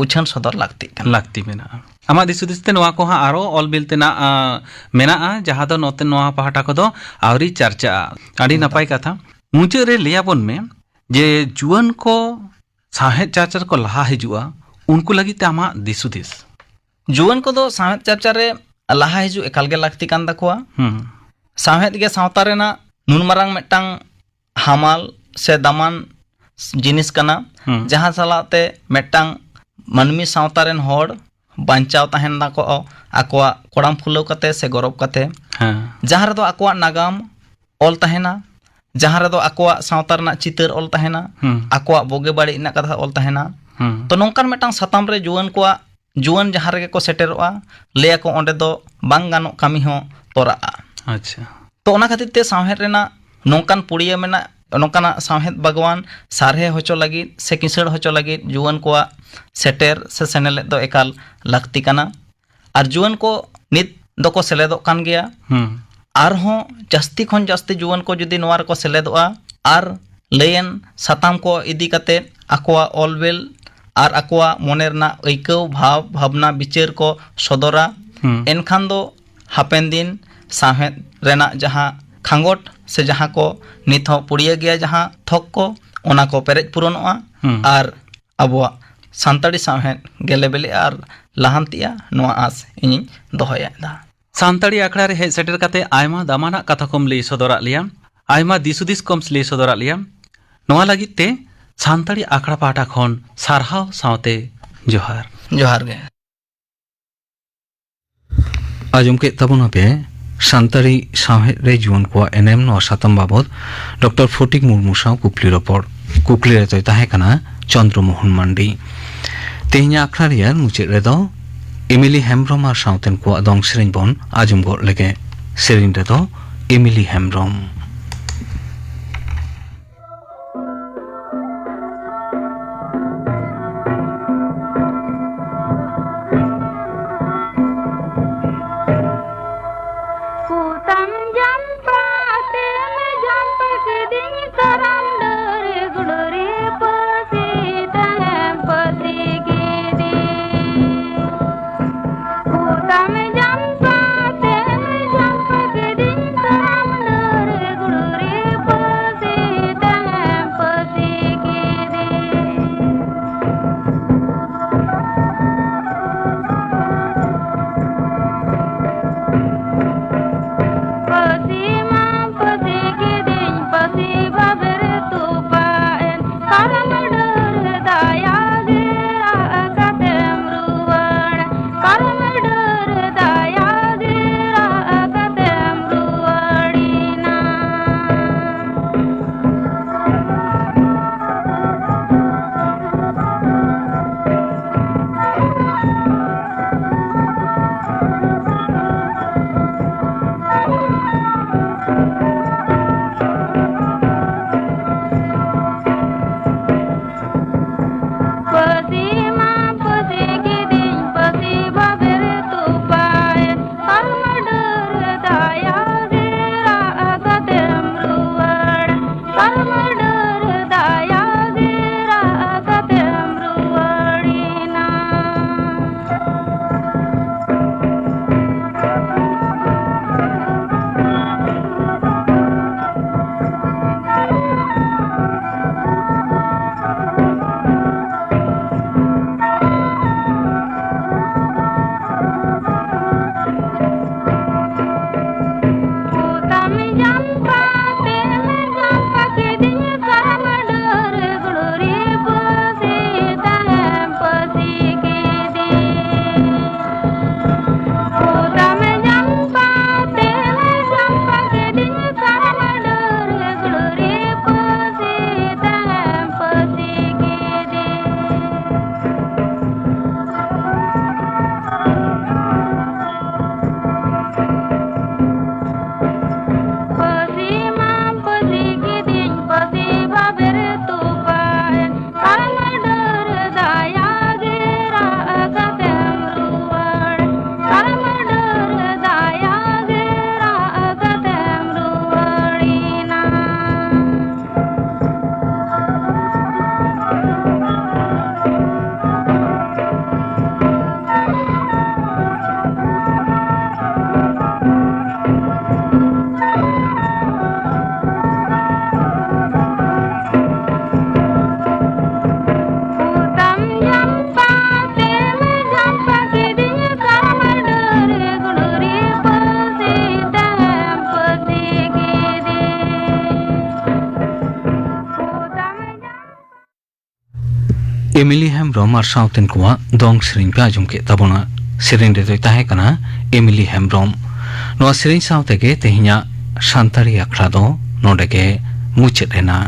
ᱩᱪᱷᱟᱹᱱ ᱥᱚᱫᱚᱨ ᱞᱟᱹᱠᱛᱤᱜ ᱠᱟᱱᱟ᱾ ᱞᱟᱹᱠᱛᱤ ᱢᱮᱱᱟᱜᱼᱟ᱾ ᱟᱢᱟᱜ ᱫᱤᱥ ᱦᱩᱫᱤᱥ ᱛᱮ ᱱᱚᱣᱟ ᱠᱚᱦᱚᱸ ᱟᱨᱚ ᱚᱞ ᱵᱤᱞ ᱛᱮᱱᱟᱜ, ᱟ, ᱢᱮᱱᱟᱜᱼᱟ, ᱡᱟᱦᱟᱸ ᱫᱚ ᱱᱚᱛᱮ ᱱᱚᱣᱟ ᱯᱟᱦᱴᱟ ᱠᱚᱫᱚ ᱟᱹᱣᱨᱤ ᱪᱟᱨᱪᱟᱜᱼᱟ᱾ ᱟᱹᱰᱤ ᱮᱠᱫᱚᱢ᱾ ᱱᱟᱯᱟᱭ ᱠᱟᱛᱷᱟ᱾ ᱢᱩᱪᱟᱹᱫ ᱨᱮ ᱞᱟᱹᱭᱟᱵᱚᱱ ᱢᱮ ᱡᱮ ᱡᱩᱣᱟᱹᱱ ᱠᱚ ᱥᱟᱶᱦᱮᱫ ᱪᱟᱨᱪᱟ ᱨᱮᱠᱚ ᱞᱟᱦᱟ ᱦᱤᱡᱩᱜᱼᱟ, ᱩᱱᱠᱩ ᱞᱟᱹᱜᱤᱫ ᱛᱮ ᱟᱢᱟᱜ ᱫᱤᱥ ᱦᱩᱫᱤᱥ? ᱡᱩᱣᱟᱹᱱ ᱠᱚᱫᱚ ᱥᱟᱶᱦᱮᱫ ᱪᱟᱨᱪᱟ ᱨᱮ ᱞᱟᱦᱟ ᱦᱤᱡᱩᱜ ᱮᱠᱟᱞ ᱜᱮ ᱞᱟᱹᱠᱛᱤ ᱠᱟᱱ ᱛᱟᱠᱚᱣᱟ᱾ ᱦᱩᱸ᱾ ᱥᱟᱶᱦᱮᱫ ᱜᱮ ᱥᱟᱶᱛᱟ ᱨᱮᱱᱟᱜ ᱱᱩᱱ ᱢᱟᱨᱟᱝ ᱢᱤᱫᱴᱟᱝ ᱦᱟᱢᱟᱞ ᱥᱮ ᱫᱟᱢᱟᱱ ᱡᱤᱱᱤᱥ ᱠᱟᱱᱟ, ᱦᱩᱸ᱾ ᱡᱟᱦᱟᱸ ᱥᱟᱞᱟᱜ ᱛᱮ ᱢᱤᱫᱴᱟᱝ ᱢᱟᱹᱱᱢᱤ ᱥᱟᱶᱛᱟ ᱨᱮᱱ ᱦᱚᱲ ᱵᱟᱧᱪᱟᱣ ᱛᱟᱦᱮᱱ ᱛᱟᱠᱚ ᱟᱠᱚᱣᱟᱜ ᱠᱚᱲᱟᱢ ᱯᱷᱩᱞᱟᱹᱣ ᱠᱟᱛᱮ ᱥᱮ ᱜᱚᱨᱚᱵ ᱠᱟᱛᱮ, ᱦᱮᱸ᱾ ᱡᱟᱦᱟᱸ ᱨᱮᱫᱚ ᱟᱠᱚᱣᱟᱜ ᱱᱟᱜᱟᱢ ᱚᱞ ᱛᱟᱦᱮᱱᱟ, ᱡᱟᱦᱟᱸ ᱨᱮᱫᱚ ᱟᱠᱚᱣᱟᱜ ᱥᱟᱶᱛᱟ ᱨᱮᱱᱟᱜ ᱪᱤᱛᱟᱹᱨ ᱚᱞ ᱛᱟᱦᱮᱱᱟ, ᱦᱩᱸ᱾ ᱟᱠᱚᱣᱟᱜ ᱵᱩᱜᱤ ᱵᱟᱹᱲᱤᱡ ᱨᱮᱱᱟᱜ ᱠᱟᱛᱷᱟ ᱚᱞ ᱛᱟᱦᱮᱱᱟ᱾ ᱦᱩᱸ᱾ ᱛᱚ, ᱱᱚᱝᱠᱟᱱ ᱢᱤᱫᱴᱟᱝ ᱥᱟᱛᱟᱢ ᱨᱮ ᱡᱩᱣᱟᱹᱱ ᱠᱚᱣᱟᱜ, ᱡᱩᱣᱟᱹᱱ ᱡᱟᱦᱟᱸ ᱨᱮᱜᱮ ᱠᱚ ᱥᱮᱴᱮᱨᱚᱜᱼᱟ, ᱞᱟᱹᱭᱟᱠᱚ ᱚᱸᱰᱮ ᱫᱚ ᱵᱟᱝ ᱜᱟᱱᱚᱜ ᱠᱟᱹᱢᱤ ᱦᱚᱸ ᱛᱚᱨᱟᱜᱼᱟ᱾ ᱟᱪᱪᱷᱟ᱾ ᱛᱚ, ᱚᱱᱟ ᱠᱷᱟᱹᱛᱤᱨ ᱛᱮ ᱥᱟᱶᱦᱮᱫ ᱨᱮᱱᱟᱜ ᱱᱚᱝᱠᱟᱱ ᱯᱩᱲᱤᱭᱟᱹ ᱢᱮᱱᱟᱜ, ᱱᱚᱝᱠᱟᱱᱟᱜ ᱥᱟᱶᱦᱮᱫ ᱵᱟᱜᱽᱣᱟᱱ ᱥᱟᱨᱦᱮ ᱦᱚᱪᱚ ᱞᱟᱹᱜᱤᱫ ᱥᱮ ᱠᱤᱥᱟᱹᱬ ᱦᱚᱪᱚ ᱞᱟᱹᱜᱤᱫ ᱡᱩᱣᱟᱹᱱ ᱠᱚᱣᱟᱜ ᱥᱮᱴᱮᱨ ᱥᱮ ᱥᱮᱱᱮᱞᱮᱫ ᱫᱚ ᱮᱠᱟᱞ ᱞᱟᱹᱠᱛᱤ ᱠᱟᱱᱟ᱾ ᱟᱨ ᱡᱩᱣᱟᱹᱱ ᱠᱚ ᱱᱤᱛ ᱫᱚᱠᱚ ᱥᱮᱞᱮᱫᱚᱜ ᱠᱟᱱ ᱜᱮᱭᱟ᱾ ᱦᱩᱸ᱾ ᱟᱨᱦᱚᱸ ᱡᱟᱹᱥᱛᱤ ᱠᱷᱚᱱ ᱡᱟᱹᱥᱛᱤ ᱡᱩᱣᱟᱹᱱ ᱠᱚ ᱡᱩᱫᱤ ᱱᱚᱣᱟ ᱨᱮᱠᱚ ᱥᱮᱞᱮᱫᱚᱜᱼᱟ ᱟᱨ ᱞᱟᱹᱭᱟᱱ ᱥᱟᱛᱟᱢ ᱠᱚ ᱤᱫᱤ ᱠᱟᱛᱮ ᱟᱠᱚᱣᱟᱜ ᱚᱞ ᱵᱮᱞ ᱟᱨ ᱟᱠᱚᱣᱟᱜ ᱢᱚᱱᱮ ᱨᱮᱱᱟᱜ ᱟᱹᱭᱠᱟᱹᱣ, ᱵᱷᱟᱵᱽ, ᱵᱷᱟᱵᱽᱱᱟ, ᱵᱤᱪᱟᱹᱨ ᱠᱚ ᱥᱚᱫᱚᱨᱟ, ᱦᱩᱸ᱾ ᱮᱱᱠᱷᱟᱱ ᱫᱚ ᱦᱟᱯᱮᱱ ᱫᱤᱱ ᱥᱟᱶᱦᱮᱫ ᱨᱮᱱᱟᱜ ᱡᱟᱦᱟᱸ ᱠᱷᱟᱸᱜᱚᱴ ᱥᱮ ᱡᱟᱦᱟᱸ ᱠᱚ ᱱᱤᱛ ᱦᱚᱸ ᱯᱩᱲᱤᱭᱟᱹ ᱜᱮᱭᱟ, ᱡᱟᱦᱟᱸ ᱛᱷᱚᱠ ᱠᱚ, ᱚᱱᱟ ᱠᱚ ᱯᱮᱨᱮᱡ ᱯᱩᱨᱚᱱᱚᱜᱼᱟ᱾ ᱦᱩᱸ᱾ ᱟᱨ ᱟᱵᱚᱣᱟᱜ ᱥᱟᱱᱛᱟᱲᱤ ᱥᱟᱶᱦᱮᱫ ᱜᱮᱞᱮ ᱵᱤᱞᱤᱜᱼᱟ ᱟᱨ ᱞᱟᱦᱟᱱᱛᱤᱜᱼᱟ, ᱱᱚᱣᱟ ᱟᱸᱥ ᱤᱧᱤᱧ ᱫᱚᱦᱚᱭᱮᱫᱟ᱾ ᱥᱟᱱᱛᱟᱲᱤ ᱟᱠᱷᱲᱟ ᱨᱮ ᱦᱮᱡ ᱥᱮᱴᱮᱨ ᱠᱟᱛᱮ ᱟᱭᱢᱟ ᱫᱟᱢᱟᱱᱟᱜ ᱠᱟᱛᱷᱟ ᱠᱚᱢ ᱞᱟᱹᱭ ᱥᱚᱫᱚᱨᱟᱜ ᱞᱮᱭᱟ, ᱟᱭᱢᱟ ᱫᱤᱥ ᱦᱩᱫᱤᱥ ᱠᱚᱢ ᱞᱟᱹᱭ ᱥᱚᱫᱚᱨᱟᱜ ᱞᱮᱭᱟ᱾ ᱱᱚᱣᱟ ᱞᱟᱹᱜᱤᱫ ᱛᱮ ᱥᱟᱱᱛᱟᱲᱤ ᱟᱠᱷᱲᱟ ᱯᱟᱦᱴᱟ ᱠᱷᱚᱱ ᱥᱟᱨᱦᱟᱣ ᱥᱟᱶᱛᱮ ᱡᱚᱦᱟᱨ᱾ ᱡᱚᱦᱟᱨ ᱜᱮ᱾ ᱟᱸᱡᱚᱢ ᱠᱮᱫ ᱛᱟᱵᱚᱱᱟᱯᱮ ᱥᱟᱱᱛᱟᱲᱤ ᱥᱟᱶᱦᱮᱫ ᱨᱮ ᱡᱩᱣᱟᱹᱱ ᱠᱚᱣᱟᱜ ᱮᱱᱮᱢ, ᱱᱚᱣᱟ ᱥᱟᱛᱟᱢ ᱵᱟᱵᱚᱛ ᱰᱚᱠᱴᱚᱨ ᱯᱷᱚᱴᱤᱠ ᱢᱩᱨᱢᱩ ᱥᱟᱶ ᱠᱩᱠᱞᱤ ᱨᱚᱯᱚᱲ᱾ ᱠᱩᱠᱞᱤ ᱨᱮᱫᱚᱭ ᱛᱟᱦᱮᱸ ᱠᱟᱱᱟ ᱪᱚᱱᱫᱨᱚ ᱢᱳᱦᱚᱱ ᱢᱟᱱᱰᱤ᱾ ᱛᱮᱦᱮᱧᱟᱜ ᱟᱠᱷᱲᱟ ᱨᱮᱭᱟᱜ ᱢᱩᱪᱟᱹᱫ ᱨᱮᱫᱚ ᱮᱢᱤᱞᱤ ᱦᱮᱢᱵᱨᱚᱢ ᱟᱨ ᱥᱟᱶᱛᱮᱱ ᱠᱚᱣᱟᱜ ᱫᱚᱝ ᱥᱮᱨᱮᱧ ᱵᱚᱱ ᱟᱸᱡᱚᱢ ᱜᱚᱫ ᱞᱮᱜᱮ᱾ ᱥᱮᱨᱮᱧ ᱨᱮᱫᱚ ᱮᱢᱤᱞᱤ ᱦᱮᱢᱵᱨᱚᱢ᱾ ᱯᱚᱛᱟᱢ ᱡᱟᱢᱯᱟ ᱛᱮᱢ ᱡᱟᱢᱯᱟ ᱠᱤᱫᱤᱧ ᱠᱟᱨᱟᱢ ᱰᱟᱹᱨ ᱜᱩᱲᱟᱹᱨᱤ ᱯᱟᱹᱥᱤ ᱛᱮᱢ ᱯᱟᱹᱥᱤ ᱠᱤᱫᱤᱧ᱾ ᱯᱚᱛᱟᱢ ᱡᱟᱢᱯᱟ ᱛᱮᱢ ᱡᱟᱢᱯᱟ ᱠᱤᱫᱤᱧ ᱠᱟᱨᱟᱢ ᱰᱟᱹᱨ ᱮᱢᱤᱞᱤ ᱦᱮᱢᱵᱽᱨᱚᱢ ᱟᱨ ᱥᱟᱶᱛᱮᱱ ᱠᱚᱣᱟᱜ ᱫᱚᱝ ᱥᱮᱨᱮᱧ ᱯᱮ ᱟᱸᱡᱚᱢ ᱠᱮᱫ ᱛᱟᱵᱚᱱᱟ᱾ ᱥᱮᱨᱮᱧ ᱨᱮᱫᱚᱭ ᱛᱟᱦᱮᱸ ᱠᱟᱱᱟ ᱮᱢᱤᱞᱤ ᱦᱮᱢᱵᱽᱨᱚᱢ᱾ ᱱᱚᱣᱟ ᱥᱮᱨᱮᱧ ᱥᱟᱶ ᱛᱮᱜᱮ ᱛᱮᱦᱮᱧᱟᱜ ᱥᱟᱱᱛᱟᱲᱤ ᱟᱠᱷᱲᱟ ᱫᱚ ᱱᱚᱰᱮ ᱜᱮ ᱢᱩᱪᱟᱹᱫ ᱮᱱᱟ᱾